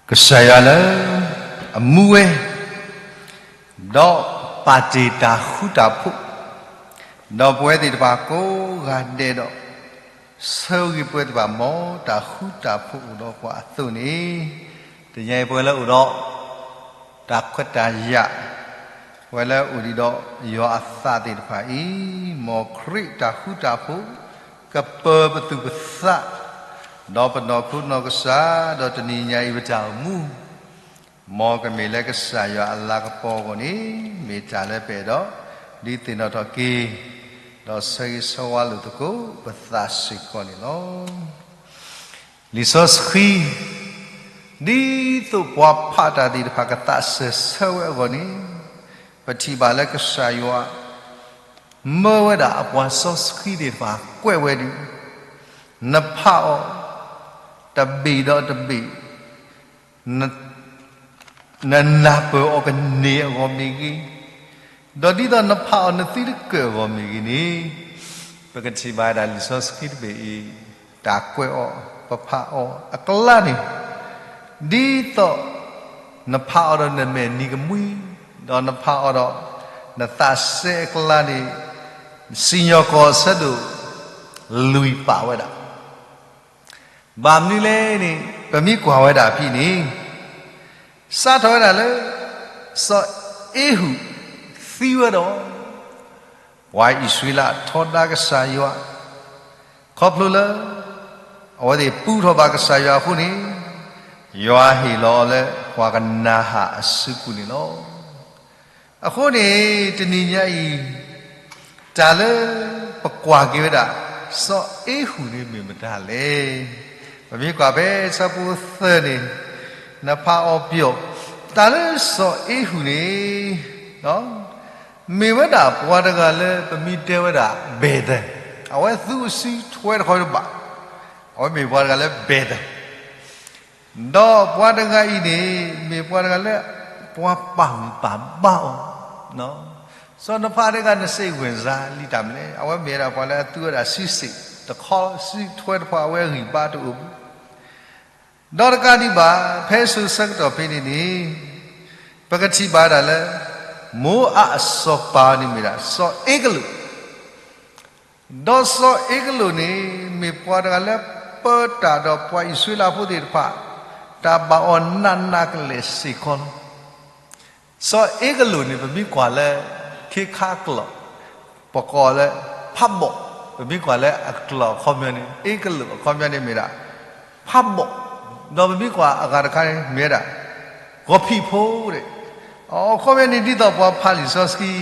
ကစၢ်ယွၤလၢအမူဝဲ, ဒီးပာ်တ့ၢ်တၢ်ဃူတၢ်ဖိး, ဒီးပဝဲသ့ၣ်တဖၣ်ကိးဂၤဒဲးဒီး, ဆၢဂ့ၤပဝဲသ့ၣ်တဖၣ် မ်တၢ်ဃူတၢ်ဖိးအိၣ်ဒီးပှၤအသိးန့ၣ်, တနံၤအံၤပဝဲလၢအိၣ်ဒီး တၢ်ခွဲးတၢ်ယာ်, ပဝဲလၢအိၣ်ဒံးဒီးယွၤအသးသ့ၣ်တဖၣ်အံၤ, မ်ခရံာ်တၢ်ဃူတၢ်ဖိး ကပၢၤပသူၣ်ပသး, ဒီးပနီၢ်ခိနီၢ်ကစၢ်, ဒီးတနံၤညါအံၤပတၢ်အိၣ်မူ, မ်ကမ့ၢ်လၢကစၢ်ယွၤအလၤကပီၤအဂီၢ်န့ၣ်, မ့ၢ်တၢ်လၢပအဲၣ်ဒိး ဒုးသ့ၣ်နီၣ်ထီၣ်က့ၤ, ဒီးဆၢဂ့ၤဆၢဝါလိာ်သကိးပသးစ့ၢ်ကီးန့ၣ်လီၤ. လံာ်စီဆှံ, ဒ်သိးပှၤဖးတၢ်သ့ၣ်တဖၣ်ကသးစၢၢ်ဆၢဝဲအဂီၢ်န့ၣ်, ပထံၣ်ဘၣ်လၢကစၢ်ယွၤ မၢဝဲဒၣ်အပှၤစီဆှံသ့ၣ်တဖၣ်ကွဲးဝဲဒၣ်, နဖးအီၤ တဘ့ၣ်ဒီးတဘ့ၣ်, နနၢ်ပၢၢ်အီၤကန့ၢ်အဂီၢ်မ့ၢ်ဂ့ၤ, ဒီးဒ်သိးနဖးအီၤနသံတကၢၢ်အဂီၢ်မ့ၢ်ဂ့ၤန့ၣ်, ပကထံၣ်ဘၣ်ဝဲဒၣ်လံာ်စီဆှံတဘ့ၣ်အံၤ, တၢ်ကွဲးအီၤ ပဖးအီၤအကျါန့ၣ်, ဒ်သိးနဖးအီၤဒီးနမဲာ်နံၤကမှံ, ဒီးနဖးအီၤဒီး နသးစဲအကျါန့ၣ်, စံၣ်ညီၣ်ကွီၢ်အဆၢဒိၣ်လွံၢ်ပာ်ဝဲဒၣ် ဘၣ်မနုၤလဲၣ်န့ၣ်, ပမ့ၢ်ကွၢ်ဝဲဒၣ်ဖဲန့ၣ်, စးထီၣ်ဝဲဒၣ်လၢ စီၤအ့ဟုၣ်သံဝဲဒီး, ပှၤအံၣ်စရ့လးထီဒါကစၢ်ယွၤ, ခီဖျိလၢ အဝဲသ့ၣ်ပူထီၣ်ဘၣ်ကစၢ်ယွၤအဃိန့ၣ်, ယွၤဟ့ၣ်လီၤအီၤလၢပှၤကနၤဧၣ်အစုပူၤန့ၣ်လီၤ. အဃိန့ၣ် တနံၤညါအံၤ တၢ်လၢပကွၢ်က့ၤဝဲဒၣ် စီၤအ့ဟုၣ်န့ၣ်မ့ၢ်မတၤလဲၣ်. ပမ့ၢ်ကွၢ်ဖဲဆၢဖိသၢန့ၣ်, နဖးအီၤပျီၢ်, တၢ်လၢစီၤအ့ဟုၣ်န့ၣ် မ့ၢ်ဝဲဒၣ်ပှၤတဂၤလၢပမ့ၢ်တဲဝဲဒၣ် ဘဲၣ်သဲး, အဝဲသူအစုထွဲတခီတဘၣ်, အဝဲမ့ၢ်ပှၤတဂၤလၢဘဲၣ်သဲး ဒီးပှၤတဂၤအံၤန့ၣ် မ့ၢ်ပှၤတဂၤလၢ ပှၤပာ်ဂံၢ်ပာ်ဘါအီၤ, စီၤနဖးတဂၤ နစ့ၢ်ဝဲၢ်စါလံတၢ်မနုၤလဲၣ်, အဝဲမ့ၢ်ဝဲဒၣ်ပှၤလၢအသူဝဲဒၣ်စုစ့ၣ်တခီ, စုထွဲတဖီ အဝဲဂံၢ်ဘါတအိၣ်ဘၣ်. ဒီးတကးဒံးဘၣ် ဖဲစိၤဆၢကတီၢ်ဖဲန့ၣ်န့ၣ်, ပကထံၣ်ဘၣ်ဒၣ်လၢ မိၤအးအစီၤပၤန့ၣ်မ့ၢ်ဒၣ် စီၤအ့ကလိာ် ဒီးစီၤအ့ကလိာ်န့ၣ် မ့ၢ်ပှၤတဂၤလၢပၢတၢ်ဒီးပှၤအံၣ်စရ့လးဖိသ့ၣ်တဖၣ် တၢ်ဘၣ်အီၤနးနးကလဲာ်စ့ၢ်ကီးလီၤ. စီၤအ့ကလိာ်န့ၣ် ပမ့ၢ်ကွၢ်လၢ ခ့ခါကျိာ်, ပကိးလၢ ဖးဘီၣ်, ပမ့ၢ်ကွၢ်လၢအကျိာ်အခီပညီန့ၣ် အ့ကလိာ်အခီပညီန့ၣ်မ့ၢ်ဒၣ် ဖးဘီၣ်, ဒီးပမ့ၢ်ကွၢ်အဂၤတခါန့ၣ် မ့ၢ်ဝဲဒၣ် ဂီၤဖံးဖိ, အခီပညီန့ၣ် ဒ်သိးပှၤဖးလံာ်စီဆှံ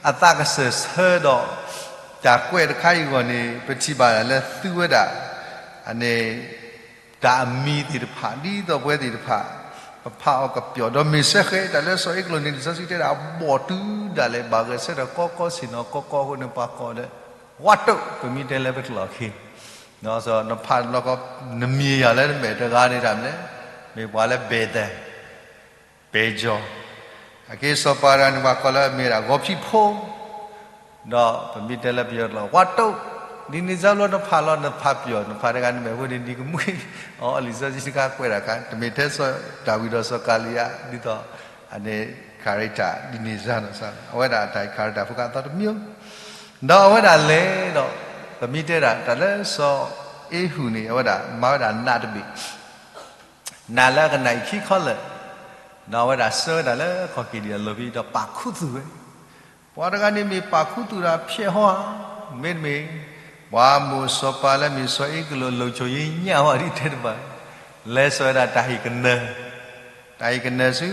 အသးကစၢၢ်ဆၢဒီး တၢ်ကွဲးတခါအံၤအဂီၢ်န့ၣ် ပထံၣ်ဘၣ်လၢသူဝဲဒၣ် အန့ၣ် တၢ်အမံၤသ့ၣ်တဖၣ် ဒ်သိးပဝဲသ့ၣ်တဖၣ် ပဖးအီၤကပျီၢ်, ဒီးမ့ၢ်စ့ၢ်ကီး တၢ်လၢစီၤအ့ကလိာ်န့ၣ် လံာ်စီဆှံတဲဒၣ် ဘီၣ်တုၤဒၣ်လဲာ် ဘၣ်ဂဲၤဆၢထၢၣ်ကီကီဆ့ၣ်နီၤကီကီအဃိန့ၣ် ပှၤကိးဒီး ဝးတိၢ်, ပမ့ၢ်တဲလၢပကျိာ်အခံ, နမံၤယၤလၢနမဲာ်တဂၤန့ၣ်တၢ်မနုၤလဲၣ်, မ့ၢ်ပှၤလၢဘဲၣ်သဲး ပဲၤကၠီၤ, အက့စီၤပၤတဂၤန့ၣ် ပှၤကိးလၢအမ့ၢ်ဒၣ် ဂီၤဖံးဖိ, ဒီးပမ့ၢ်တဲလၢပယီၤကျိာ် ဝးတိၢ်, ဒ်န့ၣ်စၢ်လီၤ နဖးလီၤ နဖးပျီၢ် နဖးတဂၤန့ၣ် မ့ၢ်အဃိန့ၣ် နံၤကမှံ, အီ လံာ်စီဆှံတခါကွဲးတၢ်ခါ တမ့ၢ်ထဲစီၤဒၤဝံးဒီးစီၤကၤလံယါ ဒ်သိး အန့ၣ် character ဒ်န့ၣ်စၢ်န့ၣ် အဝဲဒၣ်တၢ် character ဖိခါအသီတမံၤ, ဒီးအဝဲဒၣ်လဲၤဒီး ပမ့ၢ်တဲဒၣ် တၢ်လၢစီၤအ့ဟုၣ်န့ၣ် အဝဲဒၣ်မၤဝဲဒၣ်နးတဘ့ၣ် နးလၢအကနၣ်အံၤခံခီလၢာ်, ဒီးအဝဲဒၣ်ဆှၢဝဲဒၣ်လၢခီၣ်က့ၤဒံးအလိၤဖဲ ဒီးပာ်ခူသူၣ်ဝဲ, ပှၤတဂၤန့ၣ်မ့ၢ်ပာ်ခူသူၣ်တၢ်ဖျဲးဟီဧါ, မ့တမ့ၢ် ပှၤမိၢ်စီၤပၤလၢမ့ၢ်စီၤအ့ကလိာ် လိာ်ဆိၣ်ယံညၣ်ဝဲဒ်တဲတဘၣ်, လဲၤစိာ်ဝဲဒၣ်တၢ်ဟ့ၣ်ကနၢၤ, တၢ်ဟ့ၣ်ကနၢၤဆူ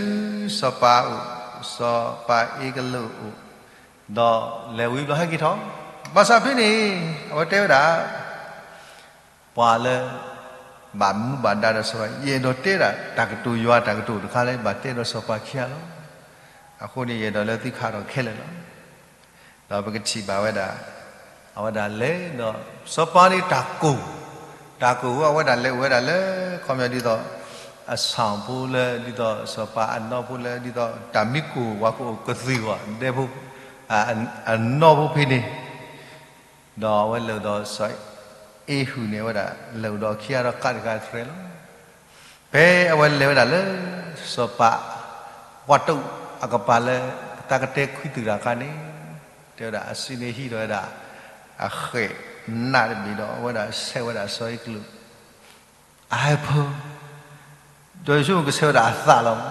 စီၤပၤအိၣ်, စီၤပၤအ့ကလိာ်အိၣ်, ဒီးလဲၤဝံၤဘျီဟဲက့ၤထီၣ်, ဘၣ်ဆၣ်ဖဲန့ၣ် အဝဲတဲဝဲဒၣ် ပှၤလၢ ဘၣ်မူဘၣ်ဒါဒီးစီၤပၤ ယအဲၣ်ဒိးတဲဒၣ် တၢ်ကတိၤယွၤတၢ်ကတိၤတခါလၢ ဘၣ်တဲဒီးစီၤပၤခံဂၤလီၤ. အဃိန့ၣ် ယအဲၣ်ဒိးလၢသုခးထီၣ်ခဲလၢာ်လီၤ. ဒီးပကထံၣ်ဘၣ်ဝဲဒၣ် အဝဲဒၣ်လဲၤဒီး စီၤပၤန့ၣ်တၢ်ကိၢ်, တၢ်ကိၢ်အဃိ အဝဲဒၣ်လဲၤအိၣ်ဝဲဒၣ်လၢ ခီပညီဒ်သိး အဆၣ်ဖိလၢ ဒ်သိးစီၤပၤအနီၢ်ဖိလၢ ဒ်သိးတၢ်မံကိၢ် ပှၤကအိၣ်ကသုၣ်အီၤဒဲဖိ အနီၢ်ဖိဖဲန့ၣ် ဒီးအဝဲလဲၤဒီးစီၤအ့ဟုၣ်န့ၣ် အဝဲဒၣ်လဲၤဒီးခံဂၤဒီးကးတဂၤတြဲၤလီၤ. ဖဲအဝဲလဲၤဝဲဒၣ်လၢ စီၤပၤ ပှၢ်တိာ်အကပၤလၢ တၢ်ကတဲခွံသုးတၢ်အခါန့ၣ် တဲဝဲဒၣ်အစုန့ၣ်ဟံးထီၣ်ဝဲဒၣ် အဃဲးနးတဘ့ၣ်ဒီး အဝဲဒၣ်ဆဲးဝဲဒၣ်စီၤအ့ကလုး အဟဲဖၢ ဒီးယဆိကမိၣ်ကဆဲးဝဲဒၣ်အသးလီၤ.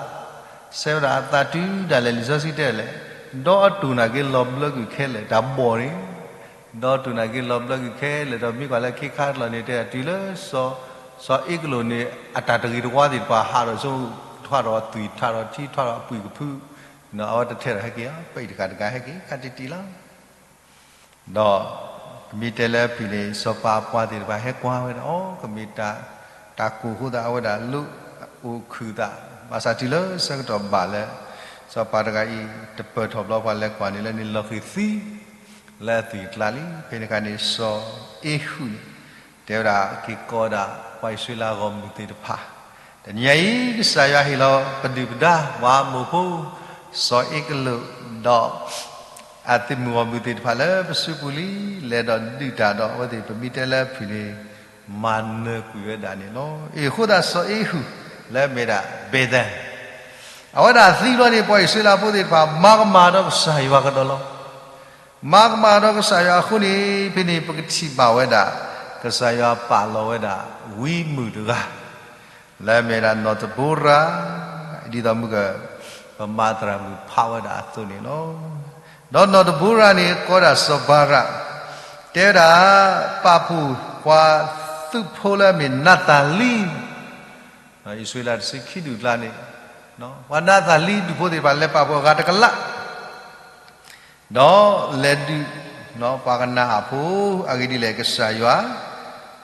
ဆဲးဝဲဒၣ်အသးတုၤဒၣ်လဲာ် လံာ်စီဆှံတဲလဲၣ်, ဒီးအတိၢ်နာ်က့ၤလီၤဘျၢကွံာ်ခဲလၢာ် တၢ်ဘီၣ်န့ၣ်, ဒီးတိၢ်နာ်က့ၤလီၤဘျၢကွံာ်ခဲလၢာ် ဒီးမ့ၢ်ကွၢ်လၢခ့ခါတလီၢ်န့ၣ် တဲဒၣ်တုၤလၢ စီၤအ့ကလုးန့ၣ် အတၢ်တဂ့ၤတဝါသ့ၣ်တဖၣ်ဟးထီၣ်ဆိ ထွါထီၣ်သွံၣ်ထးထီၣ်ထံ ထွါထီၣ်အပုၢ်ကဖု, အဝဲတထဲထီၣ်ဟဲက့ၤ ပအံၤတဂၤတဂၤဟဲက့ၤ ခါတံၢ်တံၢ်လီၤ. ဒီးပမ့ၢ်တဲလၢဖုၣ်န့ၣ် စီၤပၤအပှၤသ့ၣ်တဖၣ်ဟဲကွၢ်ဝဲဒၣ် အိ ကမ့ၢ်တၢ်ကိၢ်အဃိသတး အဝဲဒၣ်လိၣ်အိၣ်ခုၣ်သး, ဘၣ်ဆၣ်တုၤလၢဆၢကတီၢ်ဘၣ်လၢ စီၤပၤတဂၤအံၤ တပၢၢ်ထီၣ်ဘျီ ပှၤလဲၤကွၢ်န့ၣ်လၢန့ၣ်လီၤဃံၤသံ လၢအသွံၣ်အကျါလံ. ဖဲန့ၣ်အခါန့ၣ် စီၤအ့ဟုၣ်န့ၣ် တဲဝဲဒၣ်က့ၤကိးဒၣ် ပှၤအံၣ်စရ့လးဂီၢ်မုၢ်သ့ၣ်တဖၣ်, တနံၤအံၤ ကစၢ်ယွၤဟ့ၣ်လီၤပဒုၣ်ပဒါ ပှၤမိၢ်ဖိ စီၤအ့ကလုး ဒီး အသုးမုၢ်ဂီၢ်မုၢ်သ့ၣ်တဖၣ်လၢပစုပူၤလံ, လဲၤဒီးဒုးတၢ်ဒီးအဝဲသ့ၣ် ပမ့ၢ်တဲလၢဖုၣ်န့ၣ် မၤနၢၤကွံာ်ဝဲဒၣ်န့ၣ်လီၤ. အဃိသတးစီၤအ့ဟုၣ် လၢအမ့ၢ်ဒၣ် ဘဲသဲ, အဝဲဒၣ်သံဘျီန့ၣ် ပှၤအံၣ်စရ့လးဖိသ့ၣ်တဖၣ် မၤကမၣ်ဒီးကစၢ်ယွၤကဒီးလီၤ. မၤကမၣ်ဒီးကစၢ်ယွၤအဃိန့ၣ် ဖဲန့ၣ်ပကထံၣ်ဘၣ်ဝဲဒၣ် ကစၢ်ယွၤပာ်လီၤဝဲဒၣ် ဝံမုၣ်တဂၤ လၢအမ့ၢ်ဒၣ်နီၢ်တဘိရၤ, ဒ်သိးမုၢ်က ပမၤသရၣ်မုၣ်ဖးဝဲဒၣ်အသိးန့ၣ်လီၤ. ဒီးနီၢ်တဘိရၤန့ၣ် ကိးဒၣ်စီၤဘၤရး, တဲဝဲဒၣ် ပာ်ဖှိၣ်ပှၤသုးဖိလၢအမ့ၢ်နးသၤလံ, အံၣ်စရ့လးတဆံခံဒူၣ်အကျါန့ၣ် ပှၤနးသၤလံဒူၣ်ဖိသ့ၣ်တဖၣ် လဲၤပာ်ဖှိၣ်အဂၤတကလး ဒီးလဲၤဒုး ပှၤကနၤအၣ်ဖိ, အဂ့ၢ်ဒ်လဲၣ် ကစၢ်ယွၤ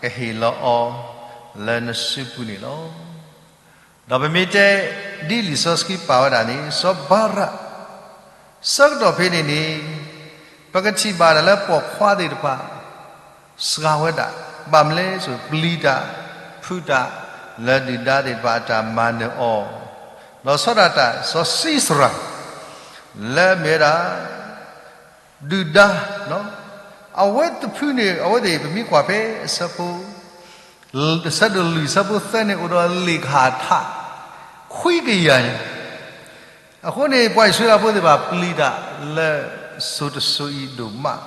ကဟ့ၣ်လီၤအီၤ လၢနစုပူၤန့ၣ်လီၤ. ဒီးပမ့ၢ်တဲ ဒ်လံာ်စီဆှံပာ်ဝဲဒၣ်န့ၣ် စီၤဘၤရး ဆၢကတီၢ်ဖဲန့ၣ်န့ၣ် ပကထံၣ်ဘၣ်ဒၣ်လၢပိာ်ခွါသ့ၣ်တဖၣ် စှၤဝဲဒၣ်, ဘၣ်မနုၤလဲၣ်, ပျံၤတၢ်ဖုးတၢ် လၢဒုၣ်ဒါသ့ၣ်တဖၣ်အတၢ်မၤနၢၤအီၤ, ဒီးဆီဒၣ်တၢ် စီၤၡံစရၤ လၢအမ့ၢ်ဝဲဒၣ် ဒုၣ်ဒါ, အဝဲသ့ၣ်တဖုန့ၣ် အဝဲသ့ၣ် ပမ့ၢ်ကွၢ်ဖဲအဆၢဖိ အဆၢဒိၣ်လွံၢ် အဆၢဖိသၢန့ၣ် အိၣ်ဒီးလ့ၣ်ကဟၣ်ထး ခွံကယၤညါ, အဃိန့ၣ် ပှၤအံၣ်စရ့လးဖိသ့ၣ်တဖၣ် ပျံၤတၢ်လၢစိၤတစိၤအံၤဒိၣ်မး,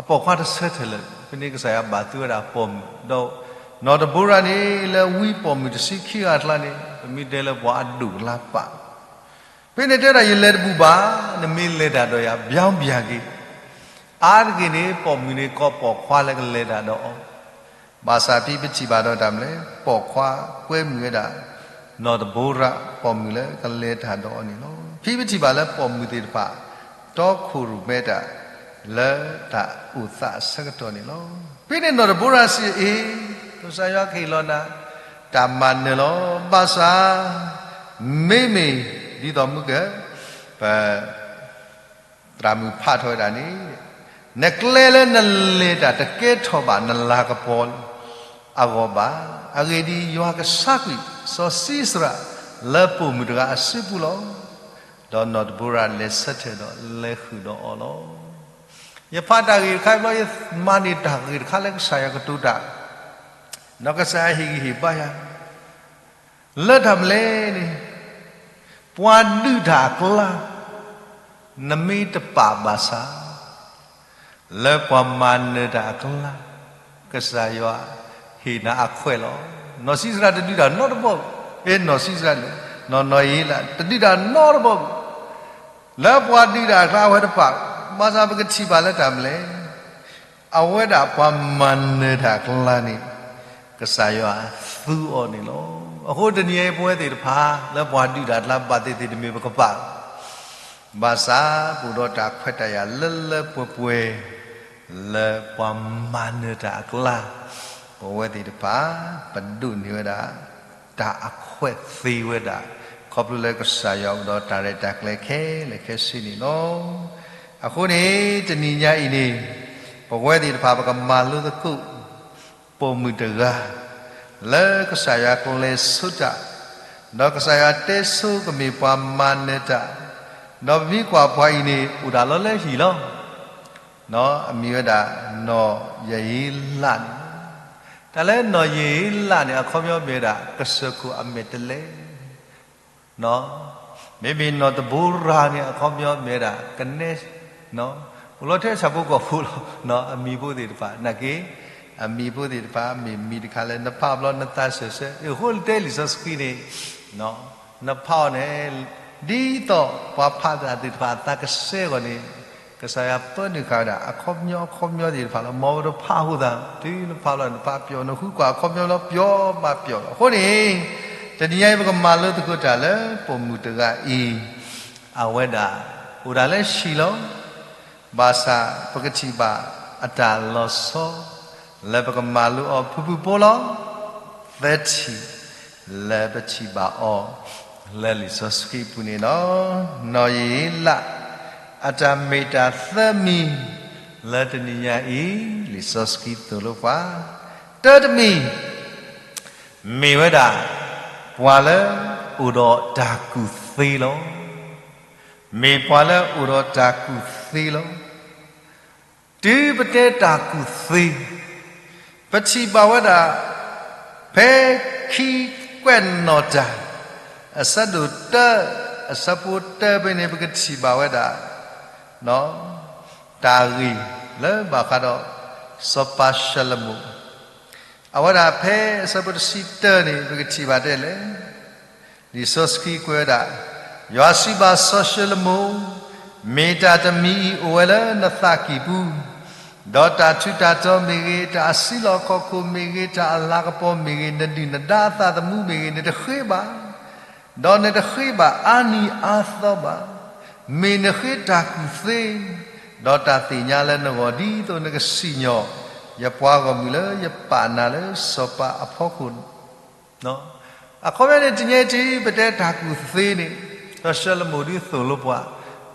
အပိာ်ခွါတဆၢထၢၣ်လၢၤ, ဖဲန့ၣ်ကစၢ်ယွၤဘၣ်သူဝဲဒၣ်ပိာ်မုၣ်, ဒီးနီၢ်တဘိရၤန့ၣ် လၢဝံပိာ်မုၣ်တဆံခံဂၤအကျါန့ၣ် ပမ့ၢ်တဲလၢပှၤအဒိၣ်အလါပာ် ဖဲန့ၣ်တဲဒၣ် ယလဲၤတဘူၣ်ဘၣ်, နမ့ၢ်လဲၤတၢ်ဒီးယၤ ဘၣ်ဘၣ်က့ၤ, အါတက့ၢ်န့ၣ် ပိာ်မုၣ်န့ၣ် ကိးပိာ်ခွါလၢကလဲၤတၢ်ဒီးအီၤ, ဘၣ်ဆၣ်ဖဲပထံၣ်ဘၣ်ဒီးတၢ်မနုၤလဲၣ်, ပိာ်ခွါကွဲမုာ်ဝဲဒၣ် နီၢ်တဘိရၤ ပိာ်မုၣ်လၢကလဲၤတၢ်ဒီးအီၤန့ၣ်လီၤ. ဖဲပထံၣ်ဘၣ်လၢပိာ်မုၣ်သ့ၣ်တဖၣ် တီခိၣ်ရိၣ်မဲတၢ် လၢတၢ်အိၣ်သးအဆၢကတီၢ်န့ၣ်လီၤ. ဖဲန့ၣ်နီၢ်တဘိရၤစံး အ့, ကစၢ်ယွၤကဟ့ၣ်လီၤနၤ တၢ်မၤနၢၤလီၤ. ဘၣ်ဆၣ် မ့မ့ၢ် ဒ်သိးမုၢ်က ပ သရၣ်မုၣ်ဖးထီၣ်ဝဲဒၣ်န့ၣ်, နကျဲလၢနလဲၤတၢ်တကဲထီၣ်ဘၣ်နလၤကပီၤအဂီၢ်ဘၣ်. အဂ့ၢ်ဒ်အံၤ, ယွၤကဆါကွံာ်စီၤၡံစရၤ လၢပိာ်မုၣ်တဂၤအစုပူၤလီၤ. ဒီးနီၢ်တဘိရၤလဲၤဆၢထၢၣ်ဒီးလဲၤဃုာ်ဒီးအီၤလီၤ. ယဖးတၢ်ဂ့ၢ်တခါဘျီ ယမၤန့ၢ်တၢ်ဂ့ၢ်တခါလၢကစၢ်ယွၤကတိၤတၢ်, ဒီးကစၢ်ယွၤဟ့ၣ်ဂံၢ်ဟ့ၣ်ဘါယၤ လၢတၢ်မနုၤလဲၣ်န့ၣ်, ပှၤဒုးတၢ်အကျါ နမ့ၢ်တပာ်ဘၣ်ဆၣ်, လၢပှၤမၤနၢၤတၢ်အကျါ ကစၢ်ယွၤဟ့ၣ်နၤအခွဲးလီၤ. နီၢ်စံစရၤတဒုးတၢ်နီတဘီဘၣ်, ဖဲနီၢ်စံစရၤန့ၣ် နီၢ်နီၢ်အ့လး တဒုးတၢ်နီတဘီဘၣ်. လၢပှၤဒုးတၢ်အကျါ အဝဲတပာ်, ဘၣ်ဆၣ်ပကထံၣ်ဘၣ်လၢတၢ်မနုၤလဲၣ်, အဝဲဒၣ်ပှၤမၤနၢၤတၢ်အကျါန့ၣ် ကစၢ်ယွၤသူအီၤန့ၣ်လီၤ. အဃိတနံၤအံၤ ပဝဲသ့ၣ်တဖၣ် လၢပှၤဒုးတၢ်အကျါ ဘၣ်သ့ၣ်သ့ၣ်တမ့ၢ်ပကပာ်, ဘၣ်ဆၣ်ပအိၣ်ဒီးတၢ်ခွဲးတၢ်ယာ်လၢလၢပှဲၤပှဲၤ လၢပှၤမၤနၢၤတၢ်အကျါ, ပဝဲသ့ၣ်တဖၣ် ပဒိးန့ၢ်ဝဲဒၣ် တၢ်အခွဲးသ့ဝဲဒၣ်, ခီဖျိလၢကစၢ်ယွၤအိၣ်ဒီးတၢ်ရဲၣ်တၢ်ကျဲၤခဲလၢာ်ခဲဆ့န့ၣ်လီၤ. အဃိန့ၣ် တနံၤညါအံၤန့ၣ် ပဝဲသ့ၣ်တဖၣ် ပကမၤလိသကိး ပိာ်မုၣ်တဂၤ လၢကစၢ်ယွၤကျဲၤဆိတၢ်, ဒီးကစၢ်ယွၤတဲဆိကမ့ၢ်ပှၤမၤနၢၤတၢ်, ဒီးပမ့ၢ်ကွၢ်ပှၤအံၤန့ၣ် အိၣ်ဒၣ်လီၤလၢဟံၣ်လီၤ. အမံၤဝဲဒၣ် နီၢ်ယၤယံလးန့ၣ်လီၤ. တၢ်လၢနီၢ်ယ့လးန့ၣ် အခီပညီမ့ၢ်ဝဲဒၣ် ကစၢၢ်ခိၣ်အမဲာ်တဲးလဲး, မ့မ့ၢ်နီၢ်တဘိရၤန့ၣ် အခီပညီမ့ၢ်ဝဲဒၣ် ကနဲ, အိၣ်လီၤထဲဆၣ်ဖိကီၢ်ဖိလီၤ. အမံၤဖိသ့ၣ်တဖၣ် နာ်က့ အမံၤဖိသ့ၣ်တဖၣ် မ့ၢ်မံၤတခါလၢနဖးဘျီနသးစၢၢ်ဆၢ, အဃိတဲလံာ်စီဆှံန့ၣ် နဖးအီၤန့ၣ် ဒ်သိးပှၤဖးတၢ်သ့ၣ်တဖၣ်အသးကဆှဲအဂီၢ်န့ၣ် ကစၢ်ယွၤပၢနုာ်ဃာ်ဝဲဒၣ် အခီပညီအခီပညီသ့ၣ်တဖၣ်လီၤ. မ်ပတဖးအဃိသတး တုၤနဖးဘျီ နဖးပျီၤ နဃုကွၢ်အခီပညီလီၤ ပျီၤဘၣ်ပျီၤလီၤ. အဃိန့ၣ် တနံၤညါအံၤ ပကမၤလိသကိးတၢ်လၢပိာ်မုၣ်တဂၤအံၤ အဝဲဒၣ် အိၣ်ဒၣ်လၢဟံၣ်လီၤ. ဘၣ်ဆၣ်ပကထံၣ်ဘၣ်အတၢ်လီၤဆီ လၢပကမၤလိအီၤဖုၣ်ဖုၣ်ဖိလီၤ. သၢထံၣ် လၢပထံၣ်ဘၣ်အီၤ လၢလံာ်စီဆှံအပူၤန့ၣ်လီၤ. နီၢ်ယ့လး အတၢ်မ့ၢ်တၢ်သၢမံၤ လၢတနံၤညါအံၤ လံာ်စီဆှံသိၣ်လိပှၤ, တၢတမံၤ မ့ၢ်ဝဲဒၣ် ပှၤလၢအိၣ်ဒီးတၢ်ကူၣ်သ့လီၤ. မ့ၢ်ပှၤလၢအိၣ်ဒီးတၢ်ကူၣ်သ့လီၤ. တုၤပတဲတၢ်ကူၣ်သ့ ပထံၣ်ဘၣ်ဝဲဒၣ် ဖဲခံကွဲးနီၣ်တၢ် အဆၢဒိၣ်တၢ အဆၢဖိတၢဖဲန့ၣ် ပကထံၣ်ဘၣ်ဝဲဒၣ် တၢ်ဂ့ၢ်လၢဘၣ်ဃးဒီး စီၤပၤၡလိၤမိၣ် အဝဲဒၣ်ဖဲအဆၢဖိတဆံတၢန့ၣ် ပကထံၣ်ဘၣ်ဒ်လဲၣ်. လံာ်စီဆှံကွဲးဝဲဒၣ်, ယွၤစံးဘၣ်စီၤၡလိၤမိၣ်, မ့ၢ်တၢ်တမံၤအံၤအိၣ်ဝဲလၢနသးကံၢ်ပူၤ, ဒီးတၢ်ထူးတၢ်တီၤမ့ၢ်ဂ့ၤ, တၢ်အဆံးလီၤခီၣ်ခိၣ်မ့ၢ်ဂ့ၤ, တၢ်အလၤကပီၤမ့ၢ်ဂ့ၤ, နဒုၣ်နဒါအသးသမူမ့ၢ်ဂ့ၤ, နတဃ့ဘၣ်, ဒီးနတဃ့ဘၣ်အါနံၤအါသီဘၣ်. မ့ၢ်နဃ့တၢ်ကူၣ်သ့, ဒီးတၢ်သ့ၣ်ညါလၢနဂီၢ် ဒ်သိးနကစံၣ်ညီၣ် ယပှၤဂီၢ်မုၢ်လၢယပာ်နၤလၢစီၤပၤအဖီခိၣ်. အခီပညီန့ၣ် တနံၤအံၤ ပတဲတၢ်ကူၣ်သ့န့ၣ် စီၤၡလိၤမိၣ်ဒုးသိၣ်လိပှၤ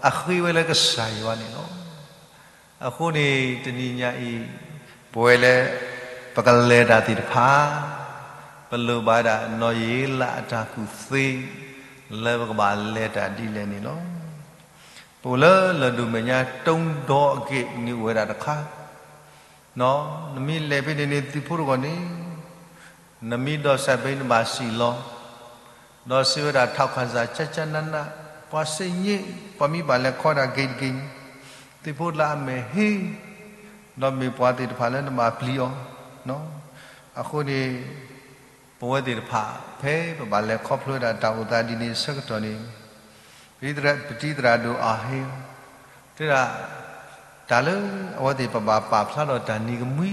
အဃ့ဝဲလၢကစၢ်ယွၤန့ၣ်လီၤ. အဃိန့ၣ် တနံၤညါအံၤ ပဝဲလၢ ပကလဲၤတၢ်သ့ၣ်တဖၣ် ပလိၣ်ဘၣ်ဝဲဒၣ် နီၢ်ယ့လးအတၢ်ကူၣ်သ့ လၢပကဘၣ်လဲၤတၢ်ဒ်လဲၣ်န့ၣ်လီၤ. ပအိၣ်လၢလၢၢ်ဒိၣ်မဲာ်ညါ တုံးဒီးအက့ၣ်န့ၣ်အိၣ်ဝဲဒၣ်တခါ နမ့ၢ်လဲၤဖဲန့ၣ်န့ၣ် သုးဖိတဂီၢ်န့ၣ် နမ့ၢ်ဒိးစဲးဘ့ၣ် နဘၣ်စံၣ်လီၤ, ဒီးစံးဝဲဒၣ် ထးခးစၢ် ကၠၢ်ကၠၢ်နးနး, ပှၤစ့ၣ်ည့, ပှၤမ့ၢ်ဘၣ်လဲၤခီဒၣ်ဂ့ၤတဂ့ၤန့ၣ် သုးဖိလၢအမဲာ်ဟ့, ဒီးမ့ၢ်ပှၤသ့ၣ်တဖၣ်လၢနဘၣ်ပျံၤအီၤ. အဃိန့ၣ် ပဝဲသ့ၣ်တဖၣ် ဖဲပဘၣ်လဲၤခီဖျိဝဲဒၣ်တၢ်အိၣ်သးဒ်န့ၣ်အဆၢကတီၢ်န့ၣ် ပတံၤသရၣ်ဒိၣ်အီၤဟ့, တဲဒၣ် တၢ်လၢအဝဲသ့ၣ် ပဘၣ်ပာ်ဖျါဒီးတၢ်နံၤကမှံ,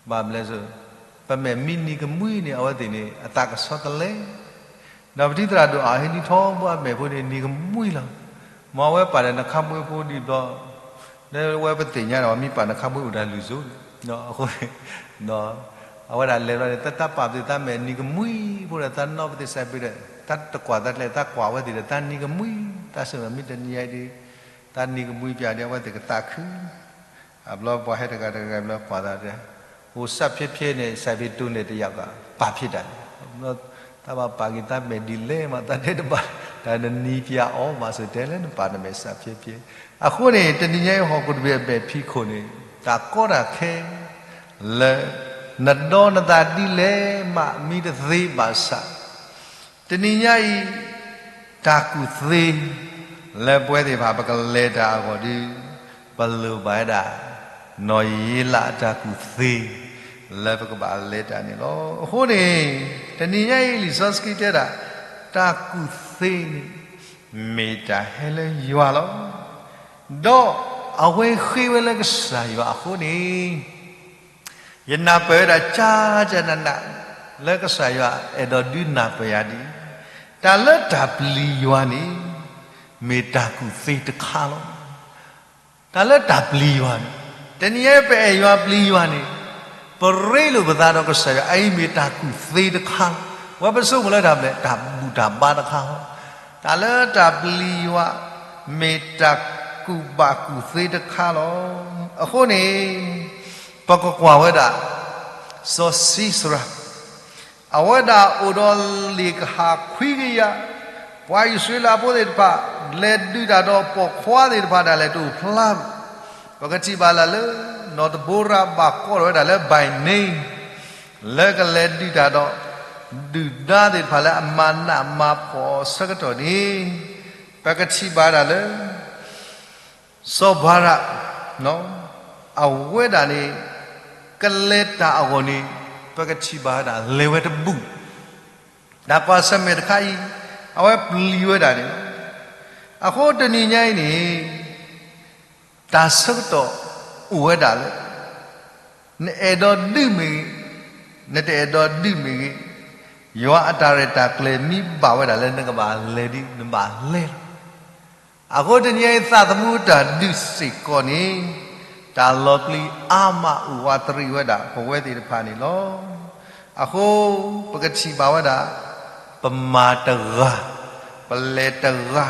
ဘၣ်မနုၤလဲၣ်, ပမဲာ်မ့ၢ်နံၤကမှံန့ၣ် အဝဲသ့ၣ်န့ၣ် အသးကဆှီတလဲ, ဒီးပတံၤသရၣ်ဒိၣ်အီၤဟ့ ဒ်ထီဘိအမဲာ်ဖိန့ၣ် နံၤကမှံလီၤ. မ်အဝဲပာ်ဒီးနခါဘှ့ဖိဒ်ဘျီ လၢဝဲပသ့ၣ်ညါဒီး မ့ၢ်ပာ်နခါဘှ့အိၣ်တၢ်လုၢ်စိၤ, အဃိန့ၣ် အဝဲဒၣ်လဲၤလီၤန့ၣ် တၢ်ပာ်ပသ့ၣ်တၢ်မဲာ်နံၤကမှံဖိဒီး တၢ်နီၣ်ပသ့ၣ်စဲးဘ့ၣ်ဒီး တၢ်တကွၢ်သးကျဲ တၢ်ကွၢ်ဝဲသ့ၣ်ဒီး တၢ်နံၤကမှံ, တၢ်စံးမ့ၢ်တနံၤအံၤဒီး တၢ်နံၤကမှံပၠးဒီး အဝဲသ့ၣ်ကသးခု အဘျီပှၤဟဲတဂၤတဂၤဘျီကွၢ်သးဒီး အိၣ်စးဖျဲးဖျဲးန့ၣ် စဲးဘ့ၣ်တိၢ်န့ၣ်တယာ်က ပာ်ဖျါတၢ်န့ၣ်, တၢ်ဘၣ်ပာ်က့ၤတၢ်မဲာ်ဒ်လဲၣ်မး တၢ်တဲတဘၣ်, တၢ်နနံၤပၠးအီၤဘၣ်စ့ၢ်တဲလၢနပာ်နမဲာ်စးဖျဲးဖျဲး. အဃိန့ၣ် တနံၤညါအံၤ ဟီၣ်ခိၣ်တဘ့ၣ်အဘဲၣ်ဖံးခိၣ်န့ၣ် တၢ်ကီတၢ်ခဲ လၢ နဒီနသးဒ်လဲၣ်မး မံတသ့ဘၣ်ဆၣ် တနံၤညါအံၤ တၢ်ကူၣ်သ့ လၢပဝဲသ့ၣ်တဖၣ် ပကလဲၤတၢ်အဂီၢ်ဒီး ပလိၣ်ဘၣ်ဝဲဒၣ် နီၢ်ယ့လးအတၢ်ကူၣ်သ့ လၢပကဘၣ်လဲၤတၢ်န့ၣ်လီၤ. အဃိန့ၣ် တနံၤညါအံၤ လံာ်စီဆှံတဲဒၣ် တၢ်ကူၣ်သ့န့ၣ် မ့ၢ်တၢ်ဟဲလၢယွၤလီၤ. ဒီးအဝဲဃ့ဝဲလၢကစၢ်ယွၤအဃိန့ၣ် ယနၢ်ပၢၢ်ဝဲဒၣ် ကၠၢ်ကၠၢ်နးနး လၢကစၢ်ယွၤအဲၣ်ဒိးဒုးနၢ်ပၢၢ်ယၤဒ်အံၤ, တၢ်လၢတၢ်ပျံၤယွၤန့ၣ် မ့ၢ်တၢ်ကူၣ်သ့တခါလီၤ. တၢ်လၢတၢ်ပျံၤယွၤန့ၣ် တနံၤအံၤပအဲၣ်ယွၤပျံၤယွၤန့ၣ် ပရ့လိာ်ပသးဒီးကစၢ်ယွၤ အအံၤမ့ၢ်တၢ်ကူၣ်သ့တခါ, ဝဲပဆိကမိၣ်လၢတၢ်ဘျဲၣ် တၢ်ဘူၣ်တၢ်ဘါတခါလီၤ. တၢ်လၢတၢ်ပျံၤယွၤ မ့ၢ်တၢ်ကူၣ်ဘၣ်ကူၣ်သ့တခါလီၤ. အဃိန့ၣ် ပကကွၢ်ဝဲဒၣ် စီၤၡံစရၤ အဝဲဒၣ်အိၣ်ဒီးလ့ၣ်ကဟၣ်ခွံကယၤ, ပှၤအံၣ်စရ့လးဖိသ့ၣ်တဖၣ် လဲၤဒုးတၢ်ဒီးပိာ်ခွါသ့ၣ်တဖၣ်ဒၣ်လဲာ်တအိၣ်ဖျါ, ပကထံၣ်ဘၣ်လၢ်လၢ နီၢ်တဘိရၤဘၣ်ကိးထီၣ်ဝဲဒၣ်လၢ by name လၢကလဲၤဒုးတၢ်ဒီး ဒုၣ်ဒါသ့ၣ်တဖၣ်လၢအမၤနးမၤဖှီၣ်အီၤဆၢကတီၢ်န့ၣ် ပကထံၣ်ဘၣ်ဝဲဒၣ်လၢ စီၤဘၤရး အဝဲဒၣ်န့ၣ် ကလဲၤတၢ်အဂီၢ်န့ၣ် ပကထံၣ်ဘၣ်ဝဲဒၣ်လဲၤဝဲတဘူၣ်, တၢ်ကွၢ်ဆၢၣ်မဲာ်တခါအံၤ အဝဲပျံၤဝဲဒၣ်န့ၣ်လီၤ. အဃိတနံၤညါအံၤန့ၣ် တၢ်ဆၢကတီၢ်အိၣ်ဝဲဒၣ်လၢ နအဲၣ်ဒိးဒုးမ့ၢ်ဂ့ၤ, နတအဲၣ်ဒိးဒုးမ့ၢ်ဂ့ၤ, ယွၤအတၢ်ရဲၣ်တၢ်ကျဲၤမ့ၢ်ဘၣ်ဝဲဒၣ်လၢနကဘၣ်လဲၤဒုး နဘၣ်လဲၤလီၤ. အဃိတနံၤညါအံၤ သးသမူတၢ်ဒုးစ့ၢ်ကီးန့ၣ် တၢ်လီၤပျံၤအါမးအိၣ်ဝးတရံးဝဲဒၣ်ပဝဲသ့ၣ်တဖၣ်န့ၣ်လီၤ. အဃိ ပကထံၣ်ဘၣ်ဝဲဒၣ် ပမၤတဂၤ ပလဲၤတဂၤ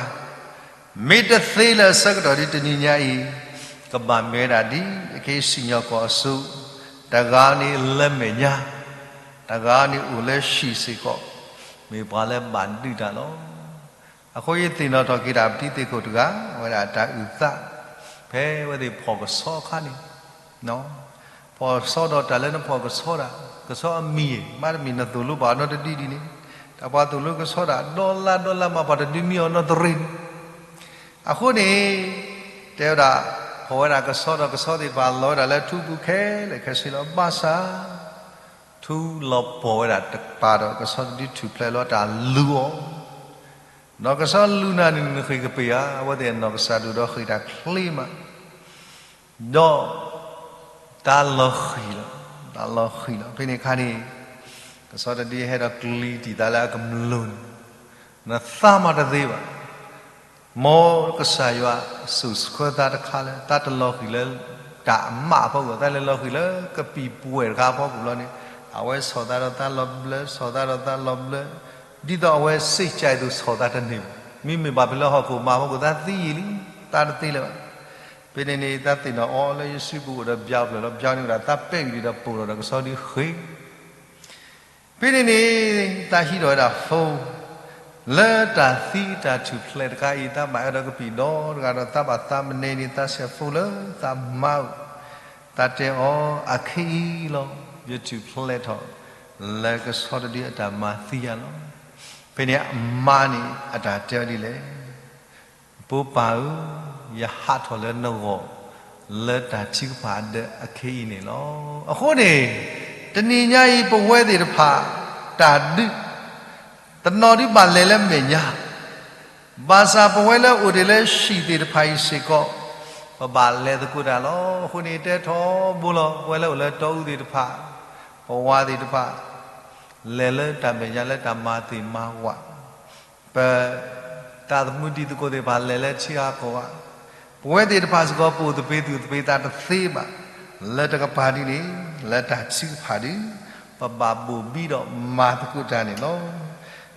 မ့ၢ်တသ့လၢအဆၢကတီၢ်ဒ်တနံၤညါအံၤ ကဘၣ်မ့ၢ်ဝဲဒၣ်ဒ်အက့စံၣ်ညီၣ်ကွီၢ်အစိၤ, တဂၤန့ၣ်လၢမဲာ်ညါ, တဂၤန့ၣ်အိၣ်လၢဟံၣ်စ့ၢ်ကီး, မ့ၢ်ပှၤလၢဘၣ်ဒုးတၢ်လီၤ. အဃိယသ့ၣ်နီၣ်ထီၣ်က့ၤတၢ်ပတံၤသ့ၣ်ခိၣ်တဂၤ အဝဲဒၣ်တၢ်အုၣ်သး ဖဲအဝဲသ့ၣ်ဖီၣ်ကဆီအခါန့ၣ် ဖီၣ်ကဆီဒီးတၢ်လၢနဖီၣ်ကဆီဒၣ် ကဆီအမံၤ မ့တမ့ၢ်နသိၣ်လိပာ်အီၤနီတဒုဒ်န့ၣ် တၢ်ပှၤသိၣ်လိကဆီဒၣ် ဒီလါဒီလါမး ပှၤတဒုးမံအီၤနီတရံးန့ၣ်. အဃိန့ၣ် တဲဝဲဒၣ် ဖီၣ်ဝဲဒၣ်ကဆီဒီးကဆီသ့ၣ်တဖၣ်လီၤဝဲဒၣ်လၢထူပူၤခဲလၢာ်ခဲဆ့လီၤ. ဘၣ်ဆၣ် ထူလီၤပှီၢ်ဝဲဒၣ်တကပၤဒီး ကဆီတဒုထူၣ်ဖျဲးလီၤတၢ်လူၤအီၤ ဒီးကဆီလူၤနၤန့ၣ် နဃ့ၢ်ကပ့ၤဧါ, အဝဲသ့ၣ်အနီၢ်ကစၢ်ဒၣ်ဒီးဃ့ၢ်တၢ်ချ့မး ဒီး တၢ်လီၤဃံၤလီၤ, တၢ်လီၤဃံၤလီၤ. ဖဲန့ၣ်အခါန့ၣ် ကဆီတဒုဟဲဒီးကျံၤတံၢ်သးလၢအကမျၢၢ်န့ၣ် နသးမၤတသ့ဘၣ်. မ်ကစၢ်ယွၤစူၢ်ဆှၢသးတခါလၢ သးတလီၤဃံၤလၢ တၢ်အမးအဖီခိၣ်, သးလဲၤလီၤဃံၤလၢကပံာ်ပှဲၤတခါအဖီခိၣ်လီၤန့ၣ် အဝဲဆီၣ်သးဒီးသးလီၤဘျၢ, ဆီၣ်သးဒီးသးလီၤဘျၢ, ဒ်သိးအဝဲစ့ၢ်ကီးအသိးဆီၣ်သးတန့ၢ်ဘၣ်. မ့မ့ၢ်ဘၣ်ဖဲလၢဟီၣ်ခိၣ်မးအဖီခိၣ် သးသံယံာ်လံ, သးတသ့လၢၤဘၣ်. ဖဲန့ၣ်န့ၣ် သးသ့ၣ်နီၣ်အီၤလၢယစုပူၤအိၣ်ဒီးဘၠါဖျၢၣ်လီၤ, ဘၠါန့ၣ်ဝဲဒၣ်သးပဲာ်အံၤဒီးပိာ်ထီၣ်ဒီးကဆီဒုဃ့ၢ် ဖဲန့ၣ်န့ၣ် သးဟံးထီၣ်ဝဲဒၣ် phone လၢတၢ်သံတၢ်ထူၣ်ဖျဲးတခါအံၤ သးဘၣ်အဲၣ်ဒိးကပံာ်ဒီတဂၤဒီး သးဘၣ်သးမနုၤန့ၣ် သးဆဲး phone လၢသးမါအအိၣ်, သးတဲအီၤ အခဲအံၤလီၤ, ယထူၣ်ဖျဲးထီၣ် လၢကဆီတဒုအတၢ်မၤသံယၤလီၤ. ဖဲန့ၣ်အမါန့ၣ် အတၢ်တဲအီၤဒ်လဲၣ် ဖိပၢ်ဧၢ, ယဟးထီၣ်လၢနဂီၢ် လၢတၢ်ထုကဖၣ်ဒၢးအခဲအံၤန့ၣ်လီၤ. အဃိန့ၣ် တနံၤညါအံၤ ပဝဲသ့ၣ်တဖၣ် တၢ်ဒုး တနီၤဒုးဘၣ်လဲၤလၢမဲာ်ညါ, ဘၣ်ဆၣ်ပဝဲလၢအိၣ်တ့ၢ်လၢဟံၣ်သ့ၣ်တဖၣ်အံၤစ့ၢ်ကီး ပဘၣ်လဲၤသကိးတၢ်လီၤ. အဃိန့ၣ် တဲထီဘိလီၤ ပဝဲလၢအိၣ်လၢတီအူသ့ၣ်တဖၣ်, ပဝၤသ့ၣ်တဖၣ် လဲၤလၢတၢ်မဲာ်ညါလၢတၢ်မၤသ့ၣ်မၤဝး ပ သးသမူတံၤသကိးသ့ၣ်တဖၣ်လဲၤလၢထံဂၤကီၢ်ဂၤ, ပဝဲသ့ၣ်တဖၣ်စ့ၢ်ကီး ပအိၣ်သပ့ၤသူၣ်သပ့ၤသးတသ့ဘၣ်, လၢတကပၤဒ်န့ၣ် လၢတၢ်ထုကဖၣ်ဒုး ပဘၣ်ဘိၣ်ဘံဒီးမၤသကိးတၢ်န့ၣ်လီၤ.